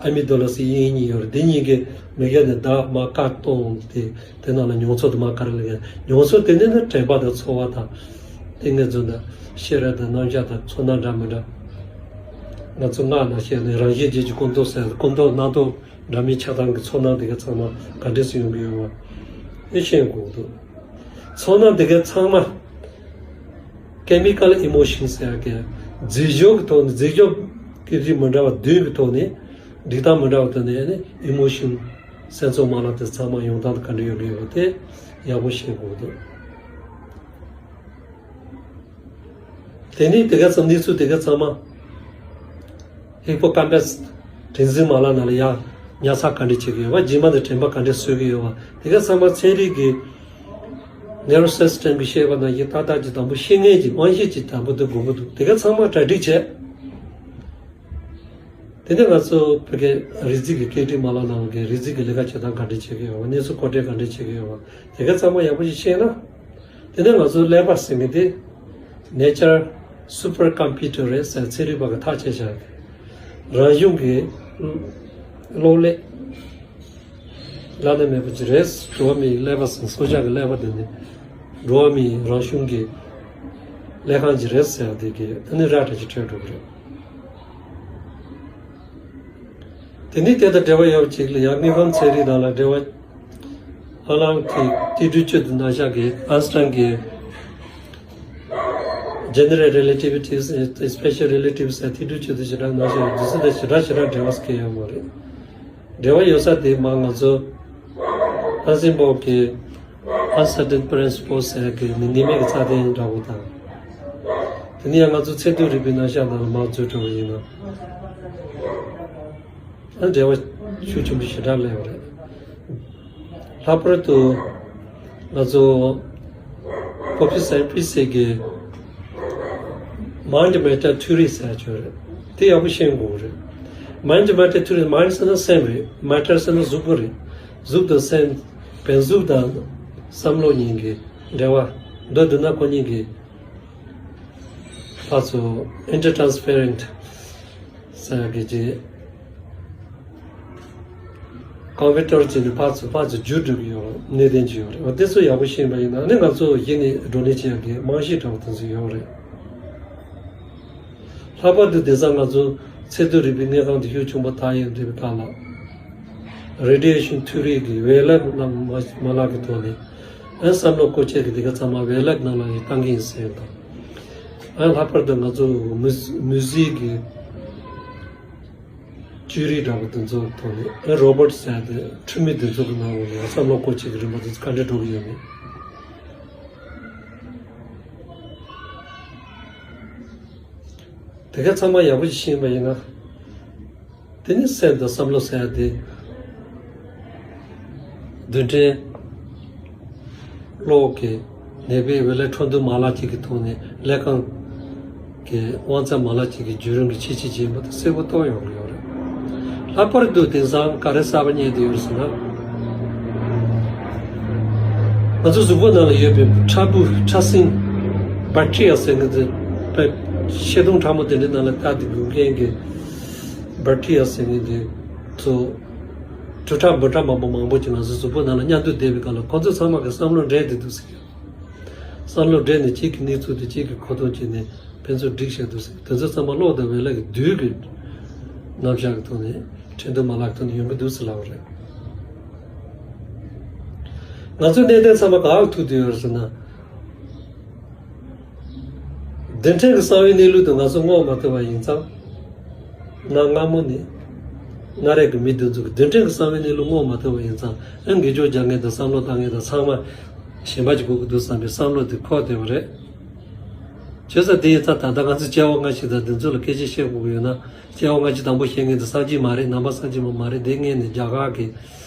ཨ་མི་ཌོ་ལ་ཟེར་དབྱིན་ཡིག་གཉིས་ཡོད་རེད། འདི་གཉིས་ཀྱི་མི་སྒེར་ནས་བརྡ་མ་བཀར་གཏོང་དེ་དེ་ནང་ལ་མྱོང་ཚོར་དུ་མ་བཀར་ལེན་མཁན། མྱོང་ཚོར་དེ་ནི་ནི་དྲན་པ་དང་ཚོར་བ་དང་ཏིང་ངེ་འཛིན་དང་ཤེས་རབ་དང་རྣམ་གཞག་དང་ཚོར་སྣང་འདྲ་མི་འདྲ། ང་ཚོ་སྔགས་ནང་བཤད་ནས་རང་བཞིན་རྗེས་ཀྱི་ཀུན་རྟོག་ཟེར་ཀུན་རྟོག་རྣམ་རྟོག་འདྲ་མིན་ཆགས་སྡང་གི་ཚོར་སྣང་དེ་ག་ཚང་མ་ག་འདྲས་སེ་ཡོང་གི་ཡོད་པ་དེ་ཤེས་དགོས་འདུག་ཚོར་སྣང་དེ་ག་ཚང་མ་ཀེ་མི་ཀལ་ཨི་མོ་ཤན་ཟེར་ཡ་གི་རྫས་སྦྱོར་གྱི་ཐོག་ནས། རྫས་སྦྱོར་གྱི་རིགས་མི་འདྲ་བ་བདུན་གྱི་ཐོག་ནས་སྒྲིག་སྟངས་མི་འདྲ་བ་དེ་ནས་ཨི་མོ་ཤན་སེམས་ཚོར་མ་ལག་དེ་ཚང་མ་ཡོང་སྟངས་དེ་ག་འདྲ་ཡོང་གི་ཡོད་པ་དེ་ཡག་པོ་ཤེས་དགོས་འདུག་དེ་ནས་དེ་ག་ཚང་གནས་ཚུལ་དེ་ག་ཚང་མ་ཧི་པོ་ཀམ་པས་དྲན་འཛིན་མ་ལག་ནང་ལ་ཡང་ཉར་ཚགས་ག་འདྲ་བྱེད་ཀྱི་ཡོད་པ། རྗེས་མ་དེ་དྲན་པ་ག་འདྲ་གསོ་གི་ཡོད་པ། དེ་ག་ཚང་མ་ཚན་རིག་གི་ནེ་རོ་སིས་ཊེམ་གི་བཤད་པ་ནང་བཞིན་ཏག་ཏག་ཅིག་དང་པོ་ཤེས་མཁན་གྱི་དབང་ཤེད་ཅིག་དང་པོ་དེ་དགོས་ཀྱི་འདུག་དེ་ག་ཚང་མ་གྲ་སྒྲིག་བྱས། དེ་ནས་ང་ཚོ་བོད་ཀྱི་རིགས་རྫས་ཀྱི་སྐད་འཕྲིན་མ་ལག་ནང་གི་རིགས་རྫས་ཀྱི་ལས་ཀ་བྱེད་སྟངས་ག་འདྲ་བྱེད་ཀྱི་ཡོད་པ། གནས་ཚུལ་མཁོ་སྤྲོད་ག་འདྲ་བྱེད་ཀྱི་ཡོད་པ། དེ་ག་ཚང་མ་ཡག་པོ་ཞིག་ཤེས་ན། དེ་ནས་ང་ཚོ་ཀླད་པ་ཟེར་མཁན་དེ་Nature Super Computer རེད་ཟེར་ཚན་རིག་པ་གིས་ཐག་བཅད་བཞག་གི། རང་བྱུང་གི་གློག་ཀླད་བླ་ན་མེད་པ་ཅིག་རེད། འགྲོ་བ་མིའི་ཀླད་པ་ཟེར་སྲོག་ཆགས་ཀྱི་ཀླད་པ་དེ་ནི་འགྲོ་བ་མིའི་རང་བྱུང་གི་ཀླད་ཁང་ཅིག་རེད་ཟེར་ཡ་དེ་གི་ཨ་ནི་ར་འདྲ་ཅིག་འཕྲོད་འགྲོ་གི་རེད། དེ་ནི་དེ་དང་འབྲེལ་བ་ཡོད་པ་ཅིག་ལ་ཡང་དངོས་ཁམས་ཚན་རིག་ནང་ལ་འབྲེལ་བ། ཨ་ལང་གི་ཏི་སྒྲིལ་སྤྱོད་དུ་ན་བཞག་གི་ཨན་སི་ཊན་གྱི་General Relativity Special Relativity ཟེར་ཏི་སྒྲིལ་སྤྱོད་དུ་ཞེ་དྲག་ན་བཞག་གི་དུས་ཚོད་དང་ཞེ་དྲག་ཞེ་དྲག་འབྲེལ་བ་སྐྱེ་ཡོད་མ་རེད། འབྲེལ་བ་ཡོད་ས་དེ་མ་ང་ཚོ་ཧན་སིན་བོག་གི་Uncertain Principles ཟེར་གི་ནི་གནས་མལ་གྱི་རྩ་དོན་འདྲ་བོ་དང་། དེ་ནས་ཡང་ང་ཚོ་ཚད་མཐོའི་རིག་པའི་རྣམ་གཞག་ནང་ལ་མར་འཛུལ་འགྲོ་བ་ཡིན་ན། ཨ་འབྲེལ་བ་ཤུགས་ཆེན་པོ་ཞེ་དྲག་སླེབས་པ་རེད། ལྷག་པར་དུ་ང་ཚོ་Professor Price གི་Mind Matter Theory ཟེར་ཡ་ཅིག་ཡོད་རེད། དེ་ཡག་པོ་ཤེས་དགོས་རེད། Mind Matter Theory། Mind ཟེར་ན་སེམས་རེད། Matter ཟེར་ན་གཟུགས་པོ་རེད། གཟུགས་དང་སེམས། བདེན་གཟུགས་དང་བསམ་བློ་གཉིས་ཀྱི་འབྲེལ་བ། མདོར་བསྡུ་ན་ཁོ་གཉིས་ཀྱི་ཕར་ཚུར་Intertransference ཟེར་ཡ་གི་ཅིག་ཀམ་པུ་ཊར་བྱས་ནས་ཕར་ཚུར་ཕར་ཚུར་བསྒྱུར་འགྲོ་གི་ཡོད་རེད། གནད་དོན་ཅིག་ཡོད་རེད། འོ་དེ་ཚོ་ཡག་པོ་ཤེས་པ་ཡིན་ན་ནི་ང་ཚོ་གཞི་ནས་བགྲོ་གླེང་བྱེད་ཡག་གི་རྨང་གཞི་འདྲ་བོ་དེ་ཚོ་ཡོད་རེད། ལྷག་པར་དུ་དེང་སང་ང་ཚོ་ཚད་མཐོ་རིག་པའི་དངོས་ཁང་དེ་ཤུགས་ཆེན་པོ་དར་ཡོང་དུས་སྐབས་ལ། རེ་ཌི་ཡེ་ཤན་ཐིའོ་རི་གི་ཝེ་ལེབ་རྣམས་མ་མ་ལག་གི་ཐོག་ནས་ཨ་བསམ་བློ་བཀོལ་ཆེད་ཀྱི་དེ་ག་ཚང་མ་ཝེ་ལེབ་ནང་ལ་ཡང་བཏང་གི་ཡིན་ཟེར་དང་། ཨ་ལྷག་པར་དུ་ང་ཚོ་མུ་མུ་ཟིག་གི་བཅོས་རིག་འདྲ་པོ་དེ་ཚོ་ཐོག་ནས་ཨ་རོ་བོ་ཊི་ཟེར་ཏེ་འཕྲུལ་མི་དེ་ཚོ་གི་ནང་ལོགས་ནས་བསམ་བློ་བཀོལ་ཆེད་ཀྱི་རིམ་པ་དེ་ཚོ་ག་འདྲ་འགྲོ་གི་ཡོད་མེད། དེ་ག་ཚང་མ་ཡག་པོ་ཞིག་ཤེས་པ་ཡིན་ན། དེ་ནི་སེམས་དང་བསམ་བློ་ཟེར་ཡ་དེ། རྡུལ་ཕྲན་གློག་གི་ནད་པའི་ཝེ་ལེབ་འཕྲོ་འདུ་མ་ལག་ཅིག་གི་ཐོག་ནས་ཀླད་ཁང་གི་དབང་རྩ་མ་ལག་ཅིག་གི་བརྒྱུད་རིམ་གྱི་ཆེད་ཆེད་ཆེན་པོ་དེ་གསལ་པོ་རྟོགས་ཡོང་གི་ཡོད་རེད། ལྷག་པར་དུ་དེང་སང་ག་རེ་གསར་པ་རྙེད་དེ་ཡོད་ཟེར་ན། ང་ཚོ་གཟུགས་པོ་ནང་ལ་ཡོད་པའི་ཕྲ་བུ་ཕྲ་སྲིན་བེག་ཊི་རི་ཡ་ཟེར་མཁན་དེ་དཔེ་ཤེལ་དུང་ཕྲ་མོ་དེ་འདྲའི་ནང་ལ་ལྟ་དེ་དགོས་མཁན་གྱི་བེག་ཊི་རི་ཡ་ཟེར་མཁན་དེ་ཚོ་དྲུག་ཕྲ་འབུམ་ཕྲ་མང་པོ་མང་པོ་ཅིག་ང་ཚོ་གཟུགས་པོ་ནང་ལ་མཉམ་དུ་བསྡད་པའི་སྐབས་ལ་ཁོ་ཚོ་ཚང་མ་གི་བསམ་བློ་འདྲེས་བསྡད་འདུག་ཟེར་གྱི། བསམ་བློ་འདྲེས་ནས་གཅིག་གི་གནས་ཚུལ་དེ་གཅིག་གི་གོ་རྟོགས་བྱས་ནས་ཕན་ཚུན་སྒྲིག་བྱས་འདུག་ཟེར། དེ་ཚོ་ཚང་མ་གློག་དང་ཝེ་ལེབ་ཀྱི་རྡུལ་གྱི་རྣམ་གཞག་གི་ཐོག་ནས་འཕྲོ་འདུ་མ་ལག་གི་ཐོག་ནས་ཡོང་གི་འདུག་ཟེར་ལབ་པ་རེད། ང་ཚོའི་གནད་དོན་ཚང་མ་ག་པར་ཐུག་བསྡད་ཡོད་རེད་ཟེར་ན། རྡུལ་ཕྲན་གྱི་གསང་བའི་གནས་ལུགས་དེ་ང་ཚོ་བསྔོག་མ་ཐུབ་པ་ཡིན་ཙང་། གནའ་སྔ་མོ་ནས་སྔ་རབས་ཀྱི་མི་དེ་ཚོ་གིས་རྡུལ་ཕྲན་གྱི་གསང་བའི་གནས་ལུགས་བསྔོག་མ་ཐུབ་པ་ཡིན་ཙང་ཨ་འགུལ་སྐྱོད་རྒྱག་མཁན་དང་བསམ་བློ་བཏང་མཁན་དང་ཚང་མ་གཞན་པ་ཅིག་དགོས་ཀྱི་འདུག་བསམ་པའི་བསམ་བློ་དེ་འཁོར་བསྡད་པ་རེད། བྱས་ཙང་དེ་ཡིན་ཙང་ད་ལྟ་ང་ཚོ་སྐྱེ་བ་སྔ་ཕྱི་དང་དེ་ཚོ་ལ་སྐད་ཆ་བཤད་དགོས་ཀྱི་ཡོད་ན་སྐྱེ་བ་སྔ་ཕྱི་དང་པོ་བཤད་མཁན་དེ་སངས་རྒྱས་མ་རེད། ནང་པ་སངས་རྒྱས་པ་མ་རེད། དེ་སྔོན་ནས་རྒྱ་གར་གྱི་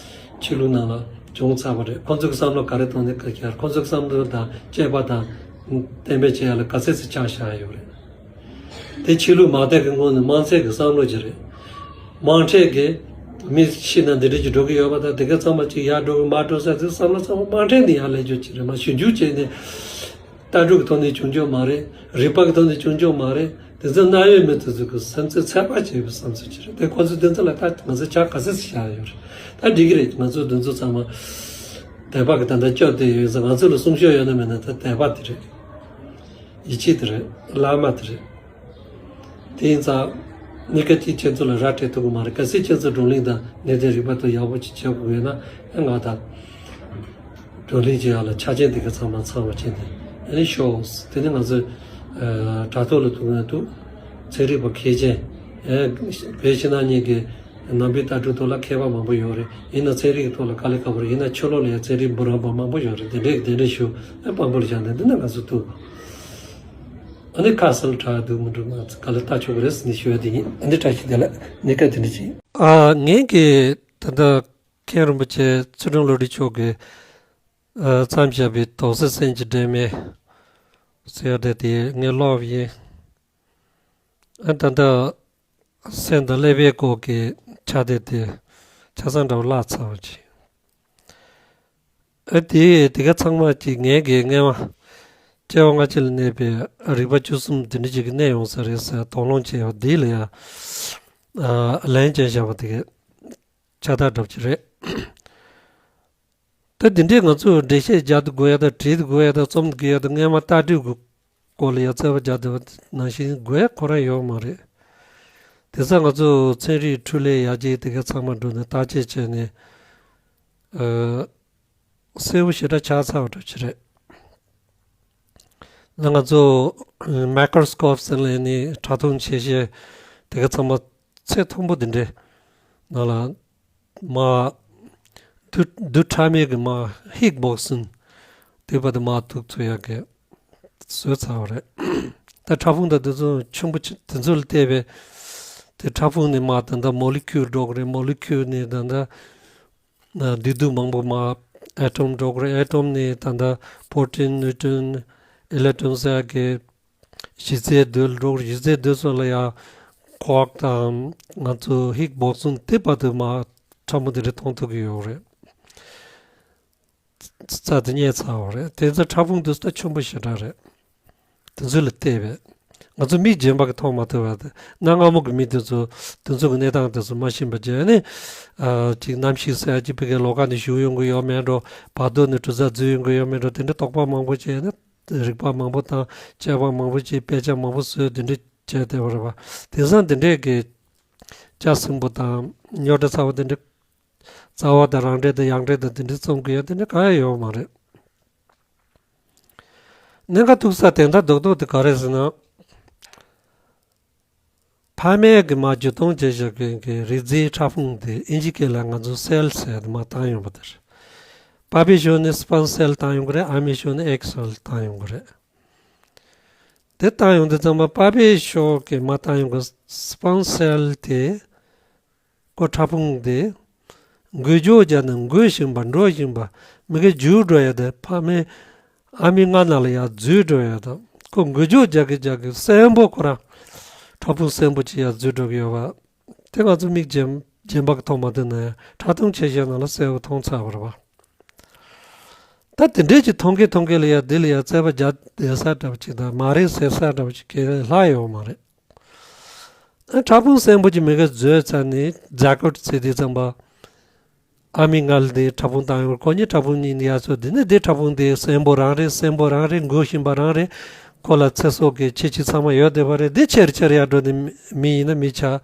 ཆོས་ལུགས་ནང་ལ་བྱུང་ཚར་བ་རེད། ཁོ་ཚོ་གི་བསམ་བློ་ག་རེ་གཏོང་ནས་ག་རེ་ཁོ་ཚོ་གི་བསམ་བློ་དང་དཔྱད་པ་དང་གཏན་འབེབས་བྱེད་ཡ་ལ་ག་ཚད་ཙམ་ཆགས་བཞག་ཡོད་རེད། དེ་ཆོས་ལུགས་མ་དར་གི་སྔོན་ནས་དམངས་ཚད་ཀྱི་བསམ་བློ་ཅིག་རེད། དམངས་ཁྲོད་ཀྱི་མི་ཤི་ན་འདི་འདྲ་ཅིག་འགྲོ་གི་ཡོད་པ་དང་དེ་ག་ཚང་མ་ཅིག་ཡར་འགྲོ་གི་མར་འགྲོ་ས་དེ་བསམ་བློ་ཚང་མ་དམངས་ཁྲོད་ནས་ཡར་སླེབས་རྒྱུ་ཅིག་རེད། མ་ཞིབ་འཇུག་བྱས་ནས་ལྟ་གྲུབ་ཀྱི་ཐོག་ནས་བྱུང་རྒྱུ་མ་རེད། རིག་པ་གི་ཐོག་ནས་བྱུང་རྒྱུ་མ་རེད། དེ་ཚོ་གནའ་བོའི་མི་དེ་ཚོ་གི་སེམས་ཚོར་ཚད་པ་ཆེ་བའི་བསམ་ཚུལ་ཅིག་རེད། དེ་ཁོ་ཚོས་དེ་ཚོ་ལ་ད་ང་ཚོས་ཆ་ག་ཚོད་ཅིག་བཞག་ཡོད་རེད། ད་འགྲིག་གི་རེད། ང་ཚོ་དེ་ཚོ་ཚང་མ་དད་པ་གི་ད་ལྟ་སྐྱོབ་བསྡད་ཡོད་ཙང་ང་ཚོ་ལ་གསུང་ཆོས་ཡོད་ན་མེད་ན་ད་དད་པ་དེ་རེད། ཡིད་ཆེས་དེ་རེད། བླ་མ་དེ་རེད། དེ་ཡིན་ཙང་། གཉིས་ཀ་གཅིག་ཁྱེད་ཚོ་ལ་ར་སྤྲད་ཐུབ་ཀྱི་མ་རེད། གལ་སྲིད་ཁྱེད་ཚོ་བགྲོ་གླེང་དང་གནད་དོན་རིག་པ་དང་ཡག་པོ་ཅིག་བྱེད་དགོས་ཡོད་ན་ཨེ་ང་དང་། བགྲོ་གླེང་བྱེད་ཡག་ལ་ཆ་རྐྱེན་དེ་ག་ཚང་མ་ཚང་བ་བྱས་ནས་ཨ་ནི་ཤོག་དེ་ནི་ང་ཚོས་དྲ་ཐོག་ལ་འདུག་ན་འདུག་ཚན་རིག་པ་མཁས་ཅན། བོད་ཕྱི་ནང་གཉིས་ཀྱི་ནང་པའི་ལྟ་གྲུབ་ཐོག་ལ་མཁས་པ་མང་པོ་ཡོད་རེད། ཡིན་ན་ཚན་རིག་གི་ཐོག་ལ་དཀའ་ལས་ཁག་པོ་རེད། ཡིན་ན་ཆོས་ལུགས་ལ་ཡང་ཚན་རིག་འབུམ་རམས་པ་མང་པོ་ཡོད་རེད། དེ་འདྲས་ཀྱི་གདན་འདྲེན་ཞུ་ཨ་དཔང་པོ་ལ་བཞག་ནས་འདི་ན་ང་ཚོ་འདུག་ཨ་ནི་ཁ་གསལ་དྲག་འདུག་མི་འདུག་ང་ཚོ་ག་ལ་ལྟ་ཆོག་གི་རེད་ཟེར་ནས་ཞུ་ཡ་དེ་ཡིན། ཨ་འདི་བཀྲ་ཤིས་བདེ་ལེགས། གནས་སྐབས་དེ་འདྲ་ཅིག་ཨ་ངས་ཀྱི་ད་ལྟ་མཁན་རིན་པོ་ཆེ་ཚུལ་ཁྲིམས་བློ་གྲོས་མཆོག་གིས་ཨ་མཚམས་བཞག་པའི་དོགས་སེལ་སེམས་ཀྱི་སྒྲོན་མེ་ཟེར་ཡ་དེ་དེ་ངས་ཀློག་པ་ཡིན། ཨ་ད་ལྟ་སེམས་དང་ཀླད་པའི་སྐོར་གྱི་ཕྱག་དེབ་དེ་ཆ་ཚང་འདྲ་བོ་བཀླགས་ཚར་བ་ཅིག་ཨ་དེ་དེ་ག་ཚང་མ་ཅིག་ངས་ཀྱི་སྔས་མ་སྐྱེ་བ་སྔ་ཕྱི་ལ་གནས་པའི་རིག་པ་བཅུ་གསུམ་དེ་འདྲ་ཅིག་གི་གནས་ཡོང་ས་རེད་ཟེར་དོགས་སློང་བྱས་ཡོད། དེ་ལ་ཡང་ཨ་ལན་ཅན་བཞག་པ་དེ་ག་ཕྱག་རྟགས་འདྲ་པོ་ཅིག་རེད། ད་འདི་འདྲའི་ང་ཚོས་འགྲེལ་བཤད་རྒྱག་ཏུ་དགོས་ཡ་དང་བྲིས་ཏུ་དགོས་ཡ་དང་རྩོམ་དགོས་ཡ་དང་སྔས་མ་ལྟ་གྲུབ་ཀྱི་སྐོར་ལ་ཡ་རྩོད་པ་རྒྱག་བསྡད་པ་ནང་བཞིན་དགོས་ཡ་ཁོ་རང་ཡོད་མ་རེད། དེ་ཚོ་ང་ཚོ་ཚན་རིག་འཕྲུལ་ལས་ཡར་རྒྱས་དེ་ག་ཚང་མ་འགྲོ་ནས་བརྟག་དཔྱད་བྱས་ནས་ཨ་གསལ་པོ་ཞེ་དྲག་ཆགས་ཚར་བ་འདྲ་ཅིག་རེད། ད་ང་ཚོ་མའི་ཀྲོ་སི་ཀོབ་ཟེར་ལབ་ནས་ཕྲ་མཐོང་ཆེ་ཤེལ་དེ་ག་ཚང་མ་ཚད་མཐོན་པོ་དེ་འདྲའི་ནང་ལ་མར་རྡུལ་རྡུལ་ཕྲ་མའི་གི་མར་ཧིག་སྦོག་སིན་དེ་བར་དུ་མར་གཏུག་ཐུབ་ཡག་གི་བཟོས་ཚར་བ་རེད། ད་ཕྲ་ཕུང་དང་དེ་ཚོ་ཆེན་པོ་ཆེ་དེ་ཚོ་ལ་བལྟས་པས་དེ་ཕྲ་ཕུང་ནས་མར་ད་ལྟ་མོ་ལི་ཁིའུལ་འགྲོ་གི་རེད། མོ་ལི་ཁིའུལ་ནས་ད་ལྟ་ན་བདུད་རྡུལ་མང་པོ་མར་ཨེ་ཊོམ་འགྲོ་གི་རེད། ཨེ་ཊོམ་ནས་ད་ལྟ་པོ་རོ་ཊིན་ནིའུ་ཊོན་ཨི་ལེག་ཊོན་ཟེར་ཡག་གི་གཞི་རྩའི་རྡུལ་འགྲོ་གི་རེད། གཞི་རྩའི་རྡུལ་སོགས་ལ་ཡང་ཁོག་དང་ང་ཚོ་ཧིག་སྦོག་སིན་དེ་བར་དུ་མར་ཕྲ་མོ་དེ་འདྲ་མཐོང་ཐུབ་ཀྱི་ཡོད་རེད། རྩ་དེ་རྙེད་ཚར་བ་རེད། དེ་ཚོ་ཕྲ་ཕུང་དེ་ཚོ་ད་ཆེན་པོ་ཞེ་དྲག་རེད། དེ་ཚོ་ལ་བལྟས་པས་ ང་ཚོ་མིག་རྗེན་པ་གིས་མཐོང་མ་ཐུབ་པ་དེ། གནའ་སྔ་མོ་གི་མི་དེ་ཚོ་དེ་ཚོ་གི་གནས་སྟངས་དེ་ཚོ་མ་ཤེས་པ་བྱས་ནས། ཨ་ཅིག་གནམ་གཤིས་ཟེར་ཡ་ཅིག་ཕ་གིའི་ལོགས་ཀ་ནས་ཞུགས་ཡོང་གི་ཡོད་མེད་འགྲོ། བར་དོ་ནས་གྲུ་གཟར་འཛུལ་ཡོང་གི་ཡོད་མེད་འགྲོ། དེ་འདྲ་དོགས་པ་མང་པོ་བྱས་ནས། རིག་པ་མང་པོ་དང་དཔྱད་པ་མང་པོ་བྱས། དཔེ་ཆ་མང་པོ་བཟོས། དེ་འདྲ་བྱས་བསྡད་པ་རེད་པ། དེང་སང་དེ་འདྲས་ཀྱི་ལྕགས་སྲིན་པོ་དང་རྙོག་དྲ་ཚ་བོ་དེ་འདྲ། རྩ་བ་དང་རང་འགྲེལ་དང་ཡང་འགྲེལ་དང་དེ་འདྲ་རྩོམ་གི་ཡོད། དེ་འདྲ་གང་ཡང་ཡོད་མ་རེད། གནད་འགག་ཐུག་ས་དེ་འདྲ་རྡོག་རྡོག་དེ་ག་རེ་ཟེར་ན། ཕ་མས་གི་མ་བརྒྱུད་གཏོང་བྱས་བཞག་མཁན་གྱི་རིགས་རྫས་ཕྲ་ཕུང་དེ་ཨིན་ཇི་སྐད་ལ་ང་ཚོ་སེལ་ཟེར་དེ་མ་བཏང་ཡོང་པ་དེ་རེད། པ་ཕའི་ཞོར་ནས་སི་པམ་སེལ་བཏང་ཡོང་གི་རེད། ཨ་མའི་ཞོར་ནས་ཨེག་སེལ་བཏང་ཡོང་གི་རེད། དེ་བཏང་ཡོང་དུས་ཙམ་པ་པ་ཕའི་ཞོར་གྱི་མ་བཏང་ཡོང་གི་སི་པམ་སེལ་དེ། ཁོ་ཕྲ་ཕུང་དེ་འགུལ་སྐྱོད་བརྒྱབ་ནས་འགུལ་བཞིན་པ་འགྲོ་བཞིན་པ་མི་གི་རྒྱུག་འགྲོ་ཡ་དེ་ཕ་མའི་ཨ་མའི་མངལ་ནང་ལ་ཡར་འཛུལ་འགྲོ་ཡ་དང་། ཁོ་འགུལ་སྐྱོད་རྒྱག་གི་རྒྱག་གི་གསོན་པོ་ཁོ་རང་ཕྲ་ཕུང་གསོན་པོ་ཅིག་ཡར་འཛུལ་འགྲོ་གི་ཡོད་པ་དེ་ང་ཚོ་མིག་རྗེན་རྗེན་པ་གིས་མཐོང་མ་ཐུབ་ན་ཡང་ཕྲ་མཐོང་ཆེ་ཤོས་ནང་ལ་གསལ་པོ་མཐོང་ཚར་བ་རེད་པ། ད་དེ་འདྲས་ཀྱི་མཐོང་གི་མཐོང་གི་ལ་ཡ་དེ་ལ་ཡ་རྩོད་པ་རྒྱག་བསྡད་ས་འདྲ་པོ་ཅིག་དང་མ་རེད་ཟེར་ས་འདྲ་པོ་ཅིག་གི་ལྷག་ཡོད་མ་རེད། ཨ་ཕྲ་ཕུང་གསོན་པོ་ཅིག་མི་ག་འཛུལ་ཚར་ནས་ཛའི་གོཊ་ཟེར་དུས་ཙམ་པ། ཨ་མའི་མངལ་དེ་ཕྲ་ཕུང་བཏང་ཡོང་། ཁོ་གཉིས་ཕྲ་ཕུང་གཉིས་ཡར་སོང་། དེ་ནས་དེ་ཕྲ་ཕུང་དེ་གསོན་པོ་རང་རེད། གསོན་པོ་རང་རེད། འགུལ་བཞིན་པ་རང་རེད། ཁོ་ལ་ཚེ་སྲོག་གི་ཁྱད་ཆོས་ཚང་མ་ཡོད་བསྡད་པ་རེད། དེ་ཆེར་ཆེར་ཡར་འགྲོ་ནས་མི་ཡིན་ན་མི་ཆགས།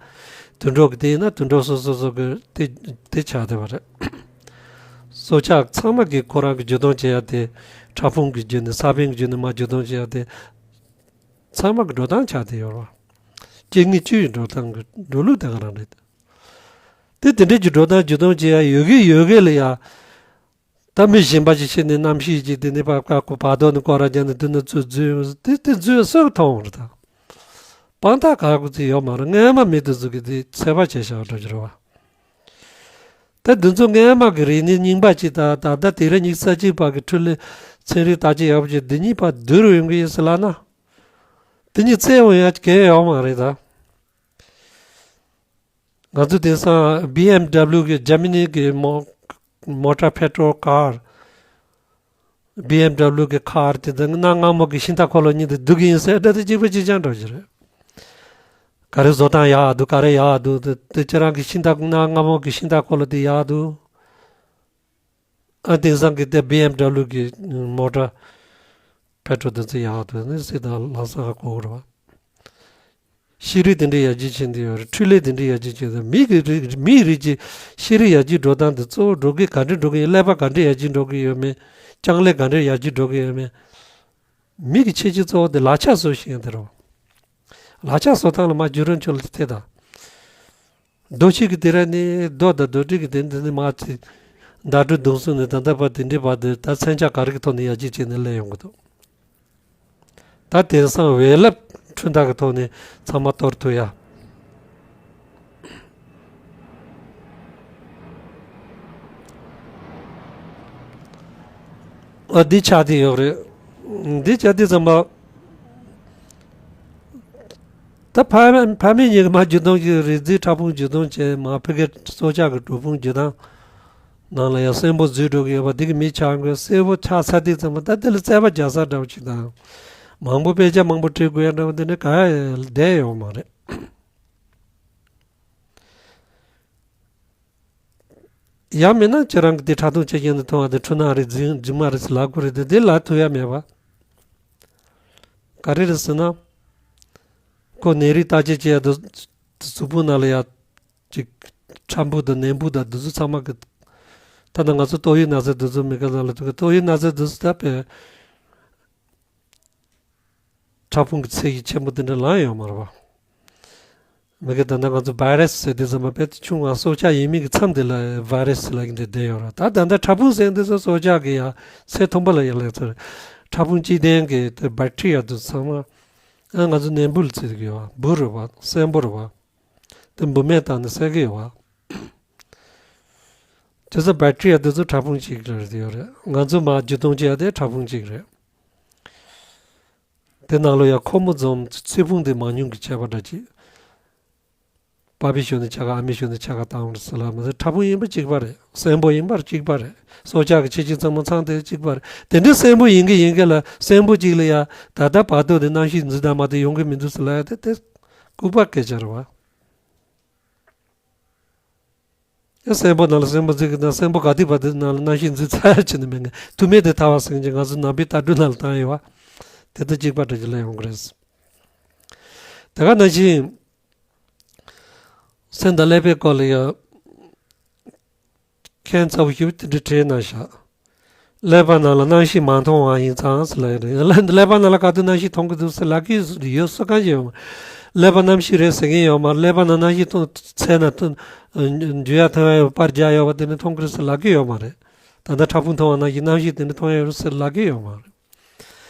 དུད་འགྲོ་གི་དེ་ཡིན་ན་དུད་འགྲོ་སོ་སོ་སོ་གི་དེ་དེ་ཆགས་བསྡད་པ་རེད། སྲོག་ཆགས་ཚང་མ་གིས་ཁོ་རང་གི་བརྒྱུད་གཏོང་བྱེད་ཡ་དེ་ཕྲ་ཕུང་གི་བརྒྱུད་ནས་ས་བོན་གྱི་བརྒྱུད་ནས་མར་བརྒྱུད་གཏོང་བྱེད་ཡ་དེ་ཚང་མ་གི་འགྲོ་སྟངས་ཆགས་བསྡད་ཡོད་རེད་པ། སྐྱེ་དངོས་བཅུ་ཡི་འགྲོ་སྟངས་ཀྱི་འགྲོ་ལུགས་དེ་ག་རང་རེད། དེ་དེ་འདྲའི་གི་འགྲོ་སྟངས་བརྒྱུད་གཏོང་བྱེད་ཡ་ཡོད་གི་ཡོད་གི་ལ་ཡ། ད་མི་གཞན་པ་ཞིག་ཕྱིན་ནས་གནམ་གཤིས་ཀྱི་དེ་ནས་ཕར་བཀག་གོ་བར་དོ་ནས་སྐོར་ར་རྒྱག་ནས་དེ་ནས་ཚུར་འཛུལ་ཡོང་དེ་དེ་འཛུལ་སོགས་མཐོང་རེད་ད། དཔང་རྟགས་ག་གོ་ཚིག་ཡོད་མ་རེད། སྔོན་མ་མི་དེ་ཚོ་གི་དེ་ཚད་པ་བྱས་བཞག་འགྲོ་གི་རེད་པ། ད་འདི་ཚོ་སྔོན་མ་གི་རིག་གནས་རྙིང་པ་ཅིག་དང་ད་ལྟ་དེང་རབས་ཉི་ཤུ་རྩ་གཅིག་པ་གི་འཕྲུལ་ལས་ཚན་རིག་བརྟག་དཔྱད་ཡག་པོ་བྱས་འདི་གཉིས་བར་བསྡུར་ཡོང་གི་ཡིན་ཟེར་ལབ་ན། དེ་གཉིས་བཙལ་འོང་ཡ་གང་ཡང་ཡོད་མ་རེད་ད། ང་ཚོ་དེང་སང་བི་ཨེམ་ཌབ་ལིའུ་གི་ཇར་མ་ནི་གི་མོ་མོ་ཊ་པེ་ཊྲོལ་ཀར། བི་ཨེམ་ཌབ་ལིའུ་གི་ཁར་དེ་དང་གནའ་སྔ་མོ་གི་ཤིང་རྟ་འཁོར་ལོ་གཉིས་དེ་སྡུག་གི་ཡིན་ཟེར་འདྲ་དེ་གཅིག་པ་གཅིག་རྐྱང་འདྲ་ཞིག་རེད། ག་རེ་བཟོ་སྟངས་ཡག་འདུག་ག་རེ་ཡག་འདུག་དེ་དེ་ཁྱེད་རང་གི་ཤིང་རྟ་གནའ་སྔ་མོ་གི་ཤིང་རྟ་འཁོར་ལོ་དེ་ཡག་འདུག་ཨ་དེང་སང་གི་དེ་བི་ཨེམ་ཌབ་ལིའུ་གི་མོ་ཊ་པེ་ཊྲོལ་དེ་ཚོ་ཡག་འདུག་ནི་སྲིད་དང་ལམ་སང་ཧ་གོ་གི་རེད་པ། ཤེས་རིག་དེ་འདྲའི་ཡར་རྒྱས་ཕྱིན་བསྡད་ཡོད་རེད། འཕྲུལ་ལས་དེ་འདྲའི་ཡར་རྒྱས་ཕྱིན་བསྡད། མི་གི་རིགས་མིའི་རིགས་ཀྱི་ཤེས་རིག་ཡར་རྒྱས་འགྲོ་སྟངས་དེ་གཙོ་བོ་འགྲོ་གི་ག་འདྲ་འགྲོ་གི་ཡོད། ཀླད་པ་ག་འདྲ་ཡར་རྒྱས་འགྲོ་གི་ཡོད་མེད། ལྕགས་ལས་ག་འདྲ་ཡར་རྒྱས་འགྲོ་གི་ཡོད་མེད། མི་གི་ཁྱད་ཆོས་གཙོ་བོ་དེ་ལག་ཆ་བཟོ་ཤེས་ཡ་དེ་རེད། ལག་ཆ་བཟོ་སྟངས་ལ་མར་རྒྱུན་རིང་ཆུ་ལ་ཐེ་ད། རྡོ་ཆས་ཀྱི་དེ་ར་ནི་རྡོ་དང་རྡོ་གྲི་གི་དེ་འདི་ནི་མ་ཚི། ཟླ་གྲོགས་གདུང་སྲུང་ནི་ད་ལྟ་བར་དེ་འདྲའི་བར་དུ་ད་མཚོན་ཆ་ག་རེ་གི་ཐོག་ནས་ཡར་རྒྱས་བྱས་ནས་སླེབས་ཡོང་གི་འདུག་ད་དེང་སང་འོད་རླབས་འཕྲུལ་རྟ་གི་ཐོག་ནས་ཚང་མ་གཏོར་ཐུབ་ཡ། ཨ་འདི་ཆགས་བསྡད་ཡོད་རེད། འདི་ཆགས་བསྡད་ཙམ་པ། ད་ཕ་མ་ཕ་མེས་གཉིས་ཀྱིས་མར་བརྒྱུད་གཏོང་གི་རིགས་རྫས་ཕྲ་ཕུང་བརྒྱུད་གཏོང་བྱས། མར་ཕ་གིའི་སྲོག་ཆགས་ཀྱི་གྲུབ་ཕུང་བརྒྱུད་གཏོང་ནང་ལ་ཡང་གསོན་པོ་འཛུལ་འགྲོ་གི་ཡོད་པ་འདི་གི་མི་ཆགས་དགོས། གསོན་པོ་ཆགས་ཚར་དུས་ཙམ་པ་ད་འདི་ལ་རྩོད་པ་རྒྱག་ས་འདྲ་བོ་ཅིག་དང་། མང་པོ་དཔེ་ཆ་མང་པོ་བྲིས་དགོས་ཡ་འདྲ་བོ་འདི་འདྲ་གང་ཡང་བསྡད་ཡོད་མ་རེད། ཡང་མིན་ན་ཁྱེད་རང་གིས་དེ་ཕྲ་མཐོང་ཆེ་ཤོས་ནས་མཐོང་བ་དེ་འཁྲུལ་སྣང་རེད། རྫུན་རྫུན་མ་རེད་ཟེར་ལབ་དགོས་རེད་དེ། དེ་ལབ་ཐུབ་ཡ་མེད་པ། ག་རེ་རེད་ཟེར་ན། ཁོ་ནད་རིགས་བརྟག་དཔྱད་བྱེད་ཡ་དེ་གཟུགས་པོ་ནང་ལ་ཡ་ཅིག་ཁྲག་འབུ་དང་ནད་འབུ་དང་དེ་ཚོ་ཚང་མ་གི། ད་ལྟ་ང་ཚོ་ཏོག་དབྱིབས་ན་ཚ་དེ་ཚོ་མི་ག་ལ་ལ་ཐུག་གི། ཏོག་དབྱིབས་ན་ཚ་དེ་ཚོ་ད་དཔེ་ཕྲ་ཕུང་གི་ཚད་གཞི་ཆེན་པོ་དེ་འདྲ་ལངས་ཡོད་མ་རེད་པ། མི་གི་ད་ལྟ་ང་ཚོ་བྷའི་རེ་སི་ཟེར་དུས་ཙམ་པ་དཔེ་ཆུང་བ་སྲོག་ཆགས་ཡིན་མིན་གྱི་མཚམས་དེ་ལ་བྷའི་རེ་སི་ལབ་ཀྱི་འདི་བསྡད་ཡོད་རེད། ད་ད་ལྟ་ཕྲ་ཕུང་ཟེར་དུས་ཙམ་སྲོག་ཆགས་ཀྱི་ཡ་ཚད་མཐོན་པོ་ལ་ཡ་ལབ་ཚར། ཕྲ་ཕུང་གཅིག་ལྡན་གྱི་དེ་བེག་ཊི་རི་ཡ་དེ་ཚང་མ་ཨ་ང་ཚོ་ནད་འབུ་ལ་བརྩི་གི་ཡོད་པ། འབུ་རེད་པ། གསོན་པོ་རེད་པ། དེ་འབུ་སྨན་བཏང་ནས་བསད་གི་ཡོད་པ། དེ་ཚོ་བེག་ཊི་རི་ཡ་དེ་ཚོ་ཕྲ་ཕུང་གཅིག་རེད་ཡོད་རེད། ང་ཚོ་མར་བརྒྱུད་གཏོང་བྱེད་ཡ་དེ་ཕྲ་ཕུང་གཅིག་རེད། དེ་ནང་ལོགས་ཡ་ཁོ་མོ་ཛོམ་ཚེ་ཕུང་དེ་མང་ཉུང་གི་ཁྱད་པར་འདྲ་ཅིག་པ་ཕའི་ཤུལ་ནས་ཆ་ག་ཨ་མའི་ཤུལ་ནས་ཆ་ག་བཏང་བ་རེད་ཟེར་ལབ་མ་ཟད། ཕྲ་ཕུང་ཡིན་པ་གཅིག་པ་རེད། གསོན་པོ་ཡིན་པ་གཅིག་པ་རེད། སྲོག་ཆགས་ཀྱི་ཁྱད་ཆོས་ཚང་མ་ཚང་དེ་གཅིག་པ་རེད། དེ་འདྲའི་གསོན་པོ་ཡིན་གི་ཡིན་གི་ལ་གསོན་པོ་གཅིག་ལ་ཡ་ད་ལྟ་བར་དུ་དེ་རྣམ་ཤེས་འཛུལ་དང་མ་དེ་ཡོང་གི་མི་འདུག་ཟེར་ལབ་ཡ་དེ་དེ་ལྐུགས་པ་སྐད་ཆ་རེད་བ། ཡ་གསོན་པོ་ནང་ལ་གསོན་པོ་འཛུལ་གི་དང་གསོན་པོ་ག་དུས་བར་དུ་ནང་ལ་རྣམ་ཤེས་འཛུལ་ཚར་ཡ་ཆེ་ནི་མེད་ངེས། ཐུག་མེད་དེ་ཐར་བ་ཟེར་གྱི་ང་ཚོ་ནང་པའི་ལྟ་གྲུབ་ནང་ལ་བཏང་ཡོད་བ། དེ་དང་གཅིག་པ་འདྲ་ཅིག་ལ་ཡོང་གི་རེད། དེ་ག་ནང་བཞིན། སེམས་དང་ཀླད་པའི་སྐོར་ལ་ཡང་ཁྱད་མཚར་པོ་ཞིག་དེ་འདྲ་བྲིས་གནང་ཤག་ཀླད་པ་ནང་ལ་རྣམ་ཤེས་མ་མཐོང་བ་ཡིན་ཙང་ཟེར་ལབ་ཡོད་རེད། ཀླད་པ་ནང་ལ་ག་དུས་རྣམ་ཤེས་མཐོང་གི་འདུག་ཟེར་ལབ་ཀྱི་ཡོད་སུ་གང་ཞིག་ཡོད་མ་རེད། ཀླད་པ་རྣམ་ཤེས་རེད་ཟེར་མཁན་ཡོད་མ་རེད། ཀླད་པ་ནང་རྣམ་ཤེས་མཐོང་ཚད་ན་མཐོང་འཇུ་ཡ་ཐོན་ཡ་ཡོད་པར་རྒྱག་ཡོད་པ་དེ་ནི་མཐོང་གི་རེད་ཟེར་ལབ་ཀྱི་ཡོད་མ་རེད། ད་ལྟ་ཕྲ་ཕུང་མཐོང་བ་ནང་བཞིན་རྣམ་ཤེས་དེ་ནི་མཐོང་ཡ་ཡོད་རེད་ཟེར་ལབ་ཀྱི་ཡོད་མ་རེད།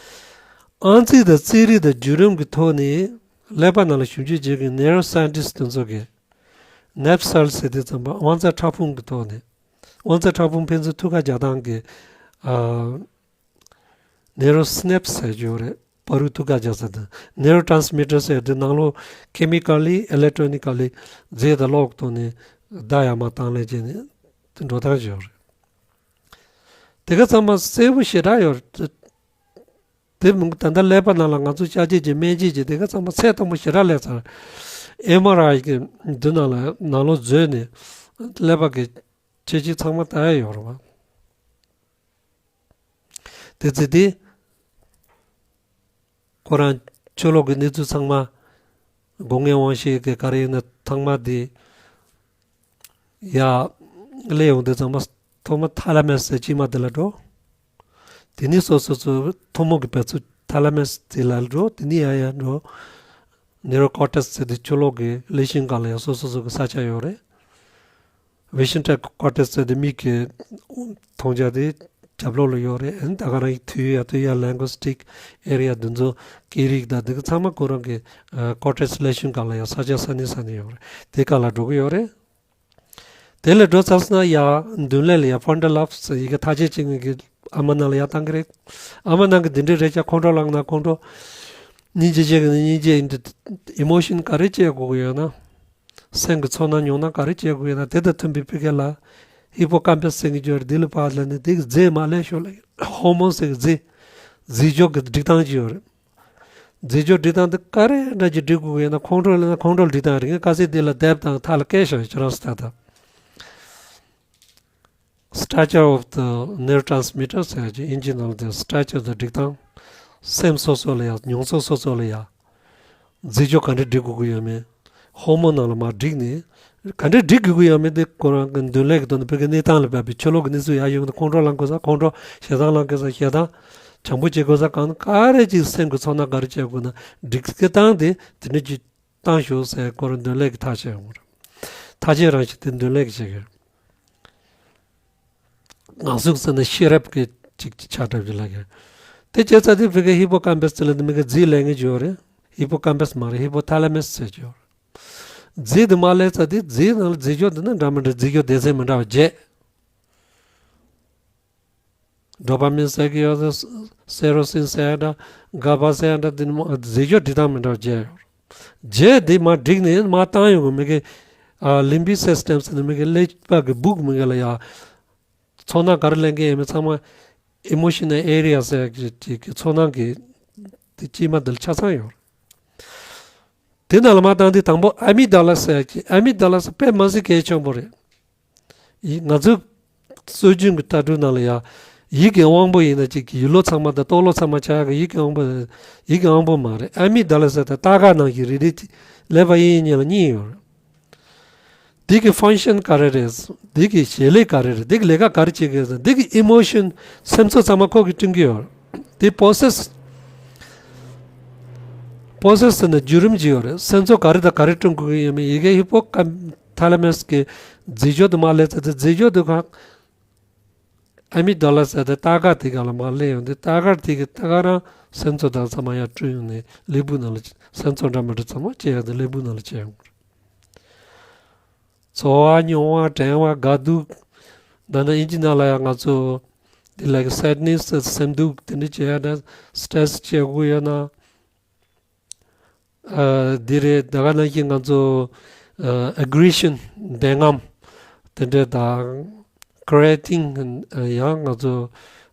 ཨང་རྩིས་དང་རྩིས་རིག་དང་བརྒྱུད་རིམ་གྱི་ཐོག་ནས་ཀླད་པ་ནང་ལ་ཞིབ་འཇུག་བྱེད་མཁན་ནེ་རོ་སའེན་ཊིསི་དེ་ཚོ་གིས་ནེབ་སེལ་ཟེར་དུས་ཙམ་པ་དབང་རྩ་ཕྲ་ཕུང་གི་ཐོག་ནས། དབང་རྩ་ཕྲ་ཕུང་ཕན་ཚུན་ཐུག་ཁ་རྒྱག་སྟངས་ཀྱི་ཨ་ནེ་རོ་སི་ནེབ་སི་ཟེར་གྱི་ཡོད་རེད། བར་དུ་ཐུག་ཁ་རྒྱག་ས་དང་ནེ་རོ་ཊ་རན་སི་མི་ཊར་ཟེར་དུས་ནང་ལོགས་ཁེ་མི་ཀལ་ལི་ཨི་ལེག་ཊོ་ནི་ཀལ་ལི་རྫས་དང་གློག་གི་ཐོག་ནས་བརྡ་ཡར་མར་བཏང་ལས་བྱས་ནས་དེ་འགྲོ་སྟངས་ཅིག་ཡོད་རེད། དེ་ག་ཚང་མ་གསལ་པོ་ཞེ་དྲག་ཡོད་རེད། དེ་མིན་ད་ལྟ་ཀླད་པ་ནང་ལ་ང་ཚོ་ཤ་ཆས་ཀྱི་སྨན་དཔྱད་ཀྱི་དེ་ག་ཚང་མ་ཚད་མཐོན་པོ་ཞེ་དྲག་སླེབས་ཚར། ཨེམ་ཨར་ཨའི་གི་འདི་ནང་ལ་ནང་ལོགས་འཛུལ་ནས་ཀླད་པ་གི་ཁྱད་ཆོས་ཚང་མ་ལྟ་ཡ་ཡོད་རེད་བ། དེ་ཚེ་དེ་ཁོ་རང་ཆུ་ལོག་གི་གནས་ཚུལ་ཚང་མ་སྒོ་ལྔའི་དབང་ཤེས་ཀྱི་ག་རེ་ཡིན་ན་ཚང་མ་དེ་ཡ་སླེབས་ཡོང་དུས་ཚང་མ་ཐོག་མ་ཐ་ལ་མེ་སི་ཟེར་དཀྱིལ་མ་དེ་ལ་འགྲོ། དེ་ནས་སོ་སོ་སོ་ཐུན་མོང་གི་བེད་སྤྱོད་ཐ་ལ་མེ་སི་དེ་ལ་འགྲོ། དེ་ནས་ཡར་ཡར་འགྲོ། ནེ་རོ་ཀོར་ཊེག་སི་ཟེར་དེ་ཆུ་ལོག་གི་ཀླད་ཤིང་སྒང་ལ་ཡང་སོ་སོ་སོ་གི་ས་ཆ་ཡོད་རེད། བི་ཤན་ཊེ་རལ་ཀོར་ཊེག་སི་ཟེར་དེ་མིག་གི་མཐོང་རྒྱ་དེ་རྒྱབ་ལོགས་ལ་ཡོད་རེད། ཨ་ནི་ད་ག་རང་གི་ཐོས་ཡ་ཐོས་ཡ་ལིང་གུ་སི་ཊིག་ཨེ་རི་ཡ་དེ་ཚོ་སྐད་རིགས་དང་དེ་ག་ཚང་མ་ཁོ་རང་གི་ཀོར་ཊེག་སི་ཀླད་ཤིང་སྒང་ལ་ཡང་ས་ཆ་ས་གནས་ས་གནས་ཡོད་རེད། དེ་སྒང་ལ་འགྲོ་གི་ཡོད་རེད། དེ་ལས་འགྲོ་ཚར་སོང་ན་ཡ་མདུན་ལས་ལ་ཡ་ཕོན་ཊལ་ལོབ་ཟེར་ཡི་གེ་ཐག་ཆད་ཅིག་ངེད་ཀྱི་ཨ་མ་ནང་ལ་ཡ་བཏང་གི་རེད། ཨ་མ་ནང་གི་འདི་འདྲའི་རེད་ཀྱ་ཁོང་ཁྲོ་ལངས་ན་ཁོང་ཁྲོ། སྙིང་རྗེ་སྐྱེ་གི་ན་སྙིང་རྗེ་ཡིན་འདྲ། ཨི་མོ་ཤན་ག་རེ་སྐྱེ་དགོས་ཀྱི་ཡོད་ན། སེམས་ཀྱི་ཚོར་སྣང་མྱོང་སྣང་ག་རེ་སྐྱེ་དགོས་ཡོད་ན་དེ་དང་མཐུན་པའི་ཕི་གེ་ལ། ཧི་པོ་ཀམ་པས་ཟེར་གྱི་ཡོད་རེད། འདི་ལ་ཕར་ལ་ནི་འདི་གི་རྫས་མར་ལེན་ཤོག་ལ། ཧོར་མོན་ཟེར་གྱི་རྫས། རྫས་སྦྱོར་གྱི་སྒྲིག་སྟངས་ཅིག་ཡོད་རེད། རྫས་སྦྱོར་སྒྲིག་སྟངས་འདི་ག་རེ་འདྲ་ཅིག་སྒྲིག་དགོས་ཀྱི་ཡོད་ན་ཁོང་ཁྲོ་ལ་ན་ཁོང་ཁྲོ་སྒྲིག་སྟངས་རེད། ངས་ཁ་སང་འདི་ལ་དེབ་དང་ཐག་ལ་བཀལ་བཞག་ཡོད། ཁྱེད་རང་ཚོ་ད་ལྟ། Structure of the neurotransmitter ཟེར་གྱི་ཨིན་ཇི་ནང་ལ་དེ་སི་ཊྲག་ཅར་དང་སྒྲིག་སྟངས། སེམས་སོ་སོ་ལ་ཡང་མྱོང་ཚོར་སོ་སོ་ལ་ཡང་། རྫས་སྦྱོར་ག་འདྲ་སྒྲིག་དགོས་ཀྱི་ཡོད་མེད། ཧོར་མོན་ནང་ལ་མར་བསྒྲིགས་ནས། ག་འདྲ་སྒྲིག་དགོས་ཀྱི་ཡོད་མེད་དེ་ཁོ་རང་གི་མདུན་ལས་ཀྱི་དོན་དུ་བོད་ཀྱི་གནས་སྟངས་ལ་བབས་པའི་ཆོས་ལུགས་ཀྱི་གནས་ཚུལ་ཡར་ཡོང་དུས་ཁོང་ཁྲོ་ལངས་དགོས་ས་ཁོང་ཁྲོ། ཞེ་སྡང་ལངས་དགོས་ས་ཞེ་སྡང་། བྱམས་པོ་བྱེད་དགོས་ས་གང་ག་རེ་ཅིག་སེམས་ཀྱི་ཚོར་སྣང་ག་རེ་བྱེད་དགོས་ན་སྒྲིག་གི་སྟངས་དེ་དེ་འདྲ་ཅིག་བཏང་ཤོག་ཟེར་ཁོ་རང་མདུན་ལས་ཀྱི་ཐག་བཅད་ཡོང་གི་རེད། ཐག་བཅད་རང་བཞིན་དེ་མདུན་ལས་ཀྱི་བྱེད་དགོས། ནང་གཟུགས་ཟེར་ན་ཤེས་རབ་ཀྱི་ཅིག་ཆགས་གྲབས་ཀྱི་ལ་གི། དེ་བྱས་ཙང་དེ་བོད་ཀྱི་ཧི་པོ་ཀམ་པས་ཟེར་ལ་དེ་མི་གི་རྫས་ལབ་མཁན་ཅིག་ཡོད་རེད། ཧི་པོ་ཀམ་པས་མ་རེད། ཧི་པོ་ཐ་ལ་མེ་སི་ཟེར་གྱི་ཡོད་རེད། རྫས་དེ་མར་སླེབས་ཙང་དེ་རྫས་ནང་ལ་རྫས་སྦྱོར་འདི་ན་འདྲ་མི་འདྲ་རྫས་སྦྱོར་སྡེ་ཚན་མི་འདྲ་བ་བརྒྱད། ཌོ་པ་མིན་ཟེར་གྱི་ཡོད་ས། སེ་རོ་ཊོ་ནིན་ཟེར་ཡ་འདྲ། ག་བ་ཟེར་ཡ་འདྲ། འདི་ནི་མ་རྫས་སྦྱོར་སྒྲིག་སྟངས་མི་འདྲ་བ་བརྒྱད་ཡོད་རེད། རྫས་འདི་མར་བསྒྲིགས་ནས་མར་བཏང་ཡོང་གི་མི་གི། ཨ། ལིམ་བིག་སི་སི་ཊེམ་ཟེར་ནས་མི་གི་ཀླད་པ་གི་སྦུག་མི་གི་ལ་ཡ། ཚོར་སྣང་ག་རེ་ལེན་གི་ཡོད་མེད་ཚང་མ་ཨི་མོ་ཤ་ནལ་ཨེ་རི་ཡ་ཟེར་གྱི་ཅིག་གི་ཚོར་སྣང་གི་དེ་དཀྱིལ་མ་འདི་ལ་ཆ་ཚང་ཡོད་རེད། དེ་ནང་ལ་མར་བཏང་དུས་དང་པོ་ཨ་མིག་ཌ་ལ་ཟེར་གྱི། ཨ་མིག་ཌ་ལ་ཟེར་དཔེ་མི་སྲིད་གལ་ཆེན་པོ་རེད། ཡིད། ང་ཚོའི་སྲོལ་རྒྱུན་གྱི་ལྟ་གྲུབ་ནང་ལ་ཡ། ཡིད་ཀྱི་དབང་པོ་ཡིན་ན་ཅིག་གི་ཡིད་བློ་ཚང་མ་དང་རྟོག་བློ་ཚང་མ་ཆགས་ཀྱི་ཡིད་ཀྱི་དབང་པོ། ཡིད་ཀྱི་དབང་པོ་མ་རེད། ཨ་མིག་ཌ་ལ་ཟེར་དེ་ལྟ་ག་ནང་བཞིན་རེ་རེ་ཅིག་ཀླད་པ་གཡས་གཡོན་གཉིས་ལ་གཉིས་ཡོད་རེད། འདི་གི་ཕང་ཤན་ག་རེ་རེད། འདི་གི་བྱེད་ལས་ག་རེ་རེད། འདི་གི་ལས་ཀ་ག་རེ་བྱེད་ཀྱི་ཡོད་ཟེར། འདི་གི་ཨི་མོ་ཤན་སེམས་ཚོར་ཚང་མ་ཁོ་གིས་བསྐྲུན་གྱི་ཡོད་རེད། འདི་པོ་སེ་སི། པོ་སེ་སི་ཟེར་ན་བརྒྱུད་རིམ་ཅིག་ཡོད་རེད། སེམས་ཚོར་ག་རེ་དང་ག་རེ་བསྐྲུན་དགོས་ཀྱི་ཡོད་མེད་ཡི་གེ་ཧི་པོ་ཀམ། ཐ་ལ་མེ་སི་གི་རྫས་སྦྱོར་དུ་མར་སླེབས་ཚར་དུས་རྫས་སྦྱོར་དུ་ཁག་ཨ་མིག་ཌ་ལ་ཟེར་དེ་ལྟ་ག་དེ་ག་ལ་མར་སླེབས་ཡོང་དུས་ལྟ་ག་དེ་གི་ལྟ་ག་རང་སེམས་ཚོར་དང་ཚང་མ་ཡར་བསྐྲུན་ཡོང་ནས་ཀླད་པའི་ནང་ལ་སེམས་ཚོར་འདྲ་མི་འདྲ་ཚང་མ་སྐྱེ་ཡོང་དུས་ཀླད་པའི་ནང་ལ་སྐྱེ་ཡོང་གི་རེད། ཚོར་བ། མྱོང་བ། དྲན་པ། དགའ་སྡུག་ད་ནི་ཨིན་ཇི་ནང་ལ་ཡང་ང་ཚོ་འདི་ལ་གི་སེད་ནེ་སི་སེམས་སྡུག་དེ་འདྲ་བྱས་ཡ་ན་སི་ཊེ་རེ་སི་བྱེད་དགོས་ཡོད་ན། ཨ། འདི་རེད། ད་ག་ནང་བཞིན་ང་ཚོ་ aggression འདོད་རྔམ་དེ་འདྲ་དང་། creating ཡང་ང་ཚོ་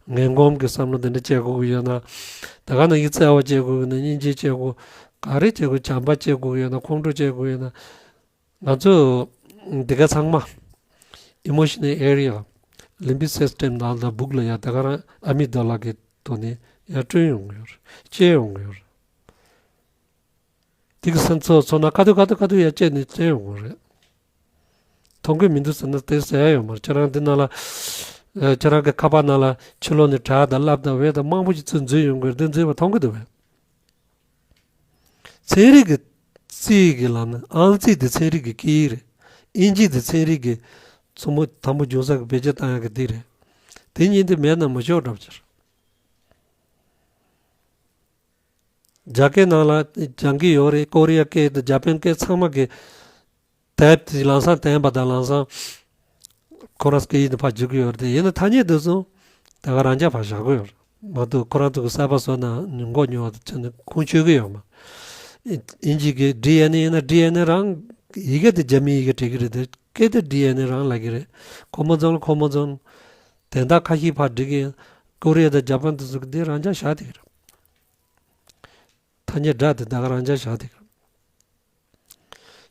ངན་གོམས་ཀྱི་བསམ་བློ་དེ་འདྲ་བྱེད་དགོས་ཀྱི་ཡོད་ན། ད་ག་ནང་བཞིན་བརྩེ་བ་བྱེད་དགོས་ཀྱི་ན། སྙིང་རྗེ་བྱེད་དགོས། ག་རེ་བྱེད་དགོས། བྱམས་པ་བྱེད་དགོས་ཀྱི་ཡོད་ན། ཁོང་ཁྲོ་བྱེད་དགོས་ཡོད་ན། ང་ཚོ་འདི་ག་ཚང་མ་emotional area limbic system ནང་ལ་སྦུག་ལ་ཡ་ད་ག་རང་amygdala གི་ཐོག་ནས་ཡར་བསྐྲུན་ཡོང་གི་ཡོད་རེད། སྐྱེ་ཡོང་གི་ཡོད་རེད། དེ་གི་སེམས་ཚོར་ཚོར་ན་ཁ་ཐུག་ཁ་ཐུག་ཁ་ཐུག་ཡར་སྐྱེས་ནས་བསྟན་ཡོང་གི་རེད། མཐོང་གི་མི་འདུག་ཟེར་ན་དེ་ཟེར་ཡ་ཡོད་མ་རེད། ཁྱེད་རང་འདི་ནང་ལ་ཨ། ཁྱེད་རང་གི་ཁ་པར་ནང་ལ་ཕྱི་ལོགས་ནས་དྲ་དང་ལབ་དང་འབོད་དང་མང་པོ་ཞིག་ཚུར་འཛུལ་ཡོང་གི་རེད། འདི་འཛུལ་བ་མཐོང་གི་འདུག་བས། ཚན་རིག་གི་རྩིས་ཀྱི་ལམ་ནས་ཨང་རྩིས་དེ་ཚན་རིག་གི་སྐད་ཡིག་རེད། ཨིན་ཇི་དེ་ཚན་རིག་གི་མཚོ་མོ་དང་པོ་འབྱུང་ས་གི་བེད་སྤྱོད་བཏང་ཡག་གི་དེ་རེད། དེ་གཉིས་དེ་མེད་ན་མི་ཆོག་འདྲ་པོ་ཅིག་རེད། རྒྱ་སྐད་ནང་ལ་སྦྱང་གི་ཡོད་རེད། ཀོ་རི་ཡ་སྐད་དང་ཇ་པན་སྐད་ཚང་མ་གི་དེབ་དེ་ལམ་སང་བསྟན་པ་དང་ལམ་སང་ཁོ་རང་སྐད་ཡིག་དེ་ཕར་བསྒྱུར་གི་ཡོད་རེད། དེ་ཡིན་ན་ཐ་སྙད་དེ་ཚོ་ད་ག་རང་འཇགས་ཕར་བཞག་གི་ཡོད་རེད་མ་གཏོགས། ཁོ་རང་ཚོ་གི་གསར་པ་བཟོ་ན་མགོ་ཉོ་བ་དེ་ཚོ་ནི་ཁུངས་འཁྱོལ་གི་ཡོད་མ། ཨིན་ཇི་གི་ཌི་ཨེན་ཨེ་ཡིན་ན་ཌི་ཨེན་ཨེ་རང་ཡི་གེ་དེ་རྒྱ་མིའི་ཡི་གེ་བྲིས་གི་རེད། དེ་སྐད་དེ་ཌི་ཨེན་ཨེ་རང་ལབ་གི་རེད། ཁོ་མོ་ཛོན་ཁོ་མོ་ཛོན། དོན་དག་ཁ་ཤས་ཕར་འབྲི་གི་ཡིན། ཀོ་རི་ཡ་དང་ཇ་པན་དེ་ཚོ་གི་དེ་རང་འཇགས་བཞག་བསྡད་གི་རེད། ཐ་སྙད་སྒྲ་དེ་ད་ག་རང་འཇགས་བཞག་བསྡད་གི་རེད།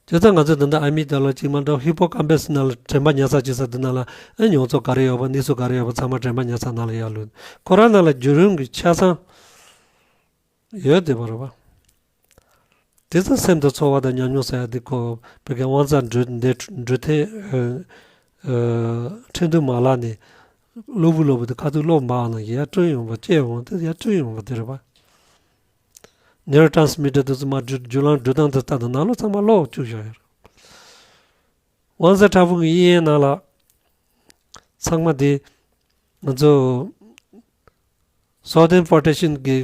བྱས་ཙང་ང་ཚོ་འདི་འདྲ་ཨ་མིག་ཌ་ལ་གཅིག་མ་འདྲ་ཧི་པོ་ཀམ་པས་ནང་ལ་དྲན་པ་ཉར་ས་བྱེད་ས་འདི་ནང་ལ་ཨེ་མྱོང་ཚོར་ག་རེ་ཡོད་པ་གནས་ཚུལ་ག་རེ་ཡོད་པ་ཚང་མ་དྲན་པ་ཉར་ས་ནང་ལ་ཡར་ལུས། ཁོ་རང་ནང་ལ་བརྒྱུད་རིམ་གྱི་ཆ་ཚང་ཡོད་བསྡད་པ་རེད་པ། དེ་ཚོ་སེམས་དང་ཚོར་བ་དང་ཉམས་མྱོང་ཟེར་ཡ་དེ་ཁོ་བོད་ཀྱི་དབང་རྩ་འགྲོ་འདི་འགྲོ་ཐད་ཨ་ཨ་ཁྲིན་ཏུའུ་མ་ལག་ནས་གློ་བུར་གློ་བུར་དུ་ཁ་ཐུག་གློག་འབར་ནས་ཡར་བསྐྲུན་ཡོང་བ་སྐྱེ་འོང་དེ་ཡར་བསྐྲུན་ཡོང་བ་དེ་རེད་པ། ནེ་རོ་ཊྲན་སི་མི་ཊར་དེ་ཚོ་མར་བརྒྱུད་བརྒྱུད་ལམ་འགྲོ་སྟངས་དེ་ལྟ་དང་ནང་ལོགས་ཚང་མ་གློག་བཅུག་བཞག་ཡོད་རེད། དབང་རྩ་ཕྲ་ཕུང་གི་དབྱེ་ནང་ལ་ཚང་མ་དེ་ང་ཚོ་སོ་ཌི་ཡམ་ཕོ་ཊེ་ཤི་ཡམ་གྱི་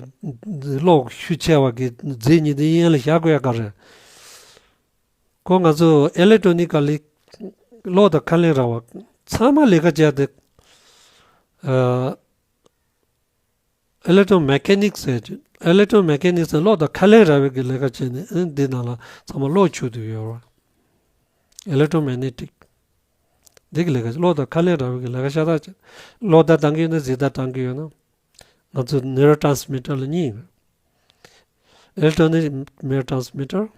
གློག་ཤུགས་ཆེ་བ་གི་རྫས་གཉིས་དེ་དབྱེ་ལ་བཞག་དགོས་ཡ་ག་རེད། ཁོ་ང་ཚོ་ཨེ་ལེག་ཊོ་ནི་ཀ་ལི་གློག་དང་ཁ་ལེན་ར་བ་ཚང་མ་ལས་ཀ་བྱས་ཏེ། ཨ། ཨེ་ལེག་ཊོ་མེ་ཀ་ནིག་ཟེར་གྱི། ཨེ་ལེག་ཊོ་མེ་ཀ་ནིག་ཟེར་གློག་དང་ཁ་ལེན་ར་བའི་གི་ལས་ཀ་བྱས་ནས་ཨེ་འདི་ནང་ལ་ཚང་མ་གློག་ཆུད་དུ་ཡོད་ར། ཨེ་ལེག་ཊོ་མེ་ནེ་ཊིག་འདི་གི་ལས་ཀ་གློག་དང་ཁ་ལེན་ར་བའི་གི་ལས་ཀ་ཤ་སྟག་བྱས། གློག་བརྡ་བཏང་གི་ཡོད་ན་གཟིགས་བརྡ་བཏང་གི་ཡོད་ན། ང་ཚོ་ནེ་རོ་ཊྲན་སི་མི་ཊར་ལ་གཉིས་ཡོད། ཨེ་ལེག་ཊོ་ནིག་ནེ་རོ་ཊྲན་སི་མི་ཊར།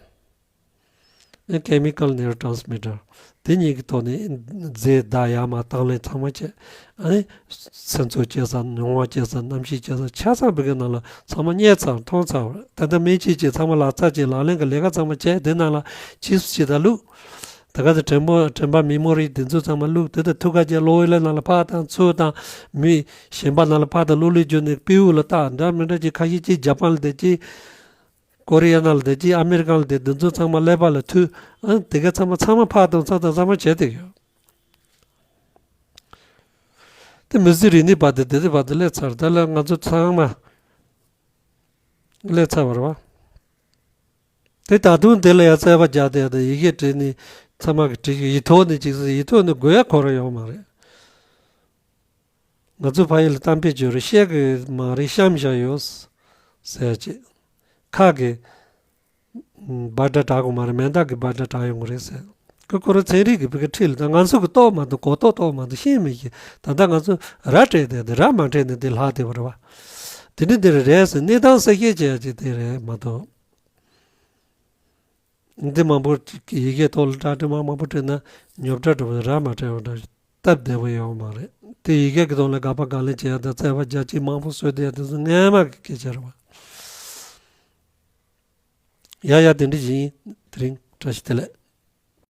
ཨེ་ཀེ་མི་ཀལ་ནེ་རོ་ཊྲན་སི་མི་ཊར། དེ་གཉིས་ཀྱི་ཐོག་ནས་རྫས་བརྡ་ཡར་མར་བཏང་ལེན་ཚང་མ་བྱས། ཨ་ནི་སེམས་ཚོར་སྐྱེ་ས་མྱོང་བ་སྐྱེ་ས་རྣམ་ཤེས་སྐྱེ་ས་ཆ་ཚང་བོད་སྐད་ནང་ལ་ཚང་མ་རྙེད་ཚར་མཐོང་ཚར་བ་རེད། ད་ལྟ་སྨན་དཔྱད་ཀྱི་ཚང་མ་ལག་རྩལ་གྱི་ལག་ལེན་གྱི་ལས་ཀ་ཚང་མ་བྱས་དེ་ནང་ལ་ཕྱིས་སུ་ཇི་ལྟར་བླུགས། ད་ག་ཚོད་དྲན་པ་དྲན་པ་མེ་མོ་རི་དེ་ཚོ་ཚང་མ་བླུགས། དེ་དང་ཐུག་ཁ་ཅན་གློག་འོད་ལ་ནང་ལ་ཕར་བཏང་ཚུར་བཏང་། མི་གཞན་པ་ནང་ལ་ཕར་བཏང་གློག་ཀླད་བརྒྱུད་ནས་སྤྲེའུ་ལ་བཏགས། འདྲ་མི་འདྲ་ཅིག་ཁ་ཤས་ཅིག་ཇ་པན་ལ་བསྡད་ཅིག་ཀོ་རི་ཡ་ནང་ལ་བསྡད་ཅིག་ཨ་མེ་རི་ཀ་ལ་བསྡད། འདི་ཚོ་ཚང་མ་ཀླད་པ་ལ་མཐུད། ཨ་དེ་ག་ཚང་མ་ཚང་མ་ཕར་བཏང་ཚུར་བཏང་ཚང་མ་བྱས་བསྡད་ཡོད། དེ་མི་ཚེ་རིག་གནས་པ་དེ་དེ་དེ་བར་དུ་སླེབས་ཚར། ད་ལ་ང་ཚོ་ཚང་མ་སླེབས་ཚར་བ་རེད་བ། དེ་ད་དུང་དེ་ལ་ཡང་རྩོད་པ་རྒྱག་བསྡད་དང་ཡི་གེ་བྲིས་ནས་ཚང་མ་གི་བྲིས་ཤིག་ཡིག་ཐོག་ནས་ཅིག་ཟེར། ཡིག་ཐོག་ནས་དགོས་ཡ་ཁོ་རང་ཡོད་མ་རེད། ང་ཚོ་ཕ་ཡུལ་ལ་གཏམ་དཔེ་བརྗོད་རེད། བཤད་གི་མ་རེད། བཤམས་བཞག་ཡོད་ཟེར་ཅིག་ཁ་གི་སྦ་སྒྲ་གྲག་གི་མ་རེད། མེ་མདའ་གི་སྦ་སྒྲ་གྲག་ཡོང་གི་རེད་ཟེར། ཁོ་ཁོ་རང་ཚན་རིག་གི་བི་ག་ཁྲིད་ལ་ད་ང་ཚོ་གི་རྟོགས་མ་ཐུབ་གོ་རྟོགས་རྟོགས་མ་ཐུབ་ཤེས་མི་ཤེས། ད་ལྟ་ང་ཚོ་ར་སྤྲད་དེ་དེ་ར་མ་སྤྲད་ནས་དེ་ལྷག་བསྡད་པ་རེད་བ། དེ་འདྲ་འདི་རེད་རེད་ཟེར་གནས་སྟངས་གསལ་བཤད་བྱེད་ཡ་ཅིག་དེ་རེད་མ་གཏོགས། འདི་མང་པོ་ཡི་གེ་ཐོག་ལ་བཀྲ་དྲི་མ་མང་པོ་བྲིས་ན་ཉོབ་སྒྲ་འགྲོ་བ་ར་མ་སྤྲད་པ་འདྲ་སྟབས་བདེ་པོ་ཡོད་མ་རེད། དེ་ཡི་གེ་གི་ཐོག་ལ་དགག་པ་དགག་ལན་བྱེད་ཡ་དང་རྩོད་པ་རྒྱག་ཅིག་མང་པོ་བཟོས་བསྡད་ཡ་དེ་ཚོ་སྔན་མ་གི་སྐད་ཆ་རེད་བ། ཡ་ཡ་དེ་འདྲ་ཞིག་ཡིན། དེ་རིང་བཀྲ་ཤིས་བདེ་ལེགས།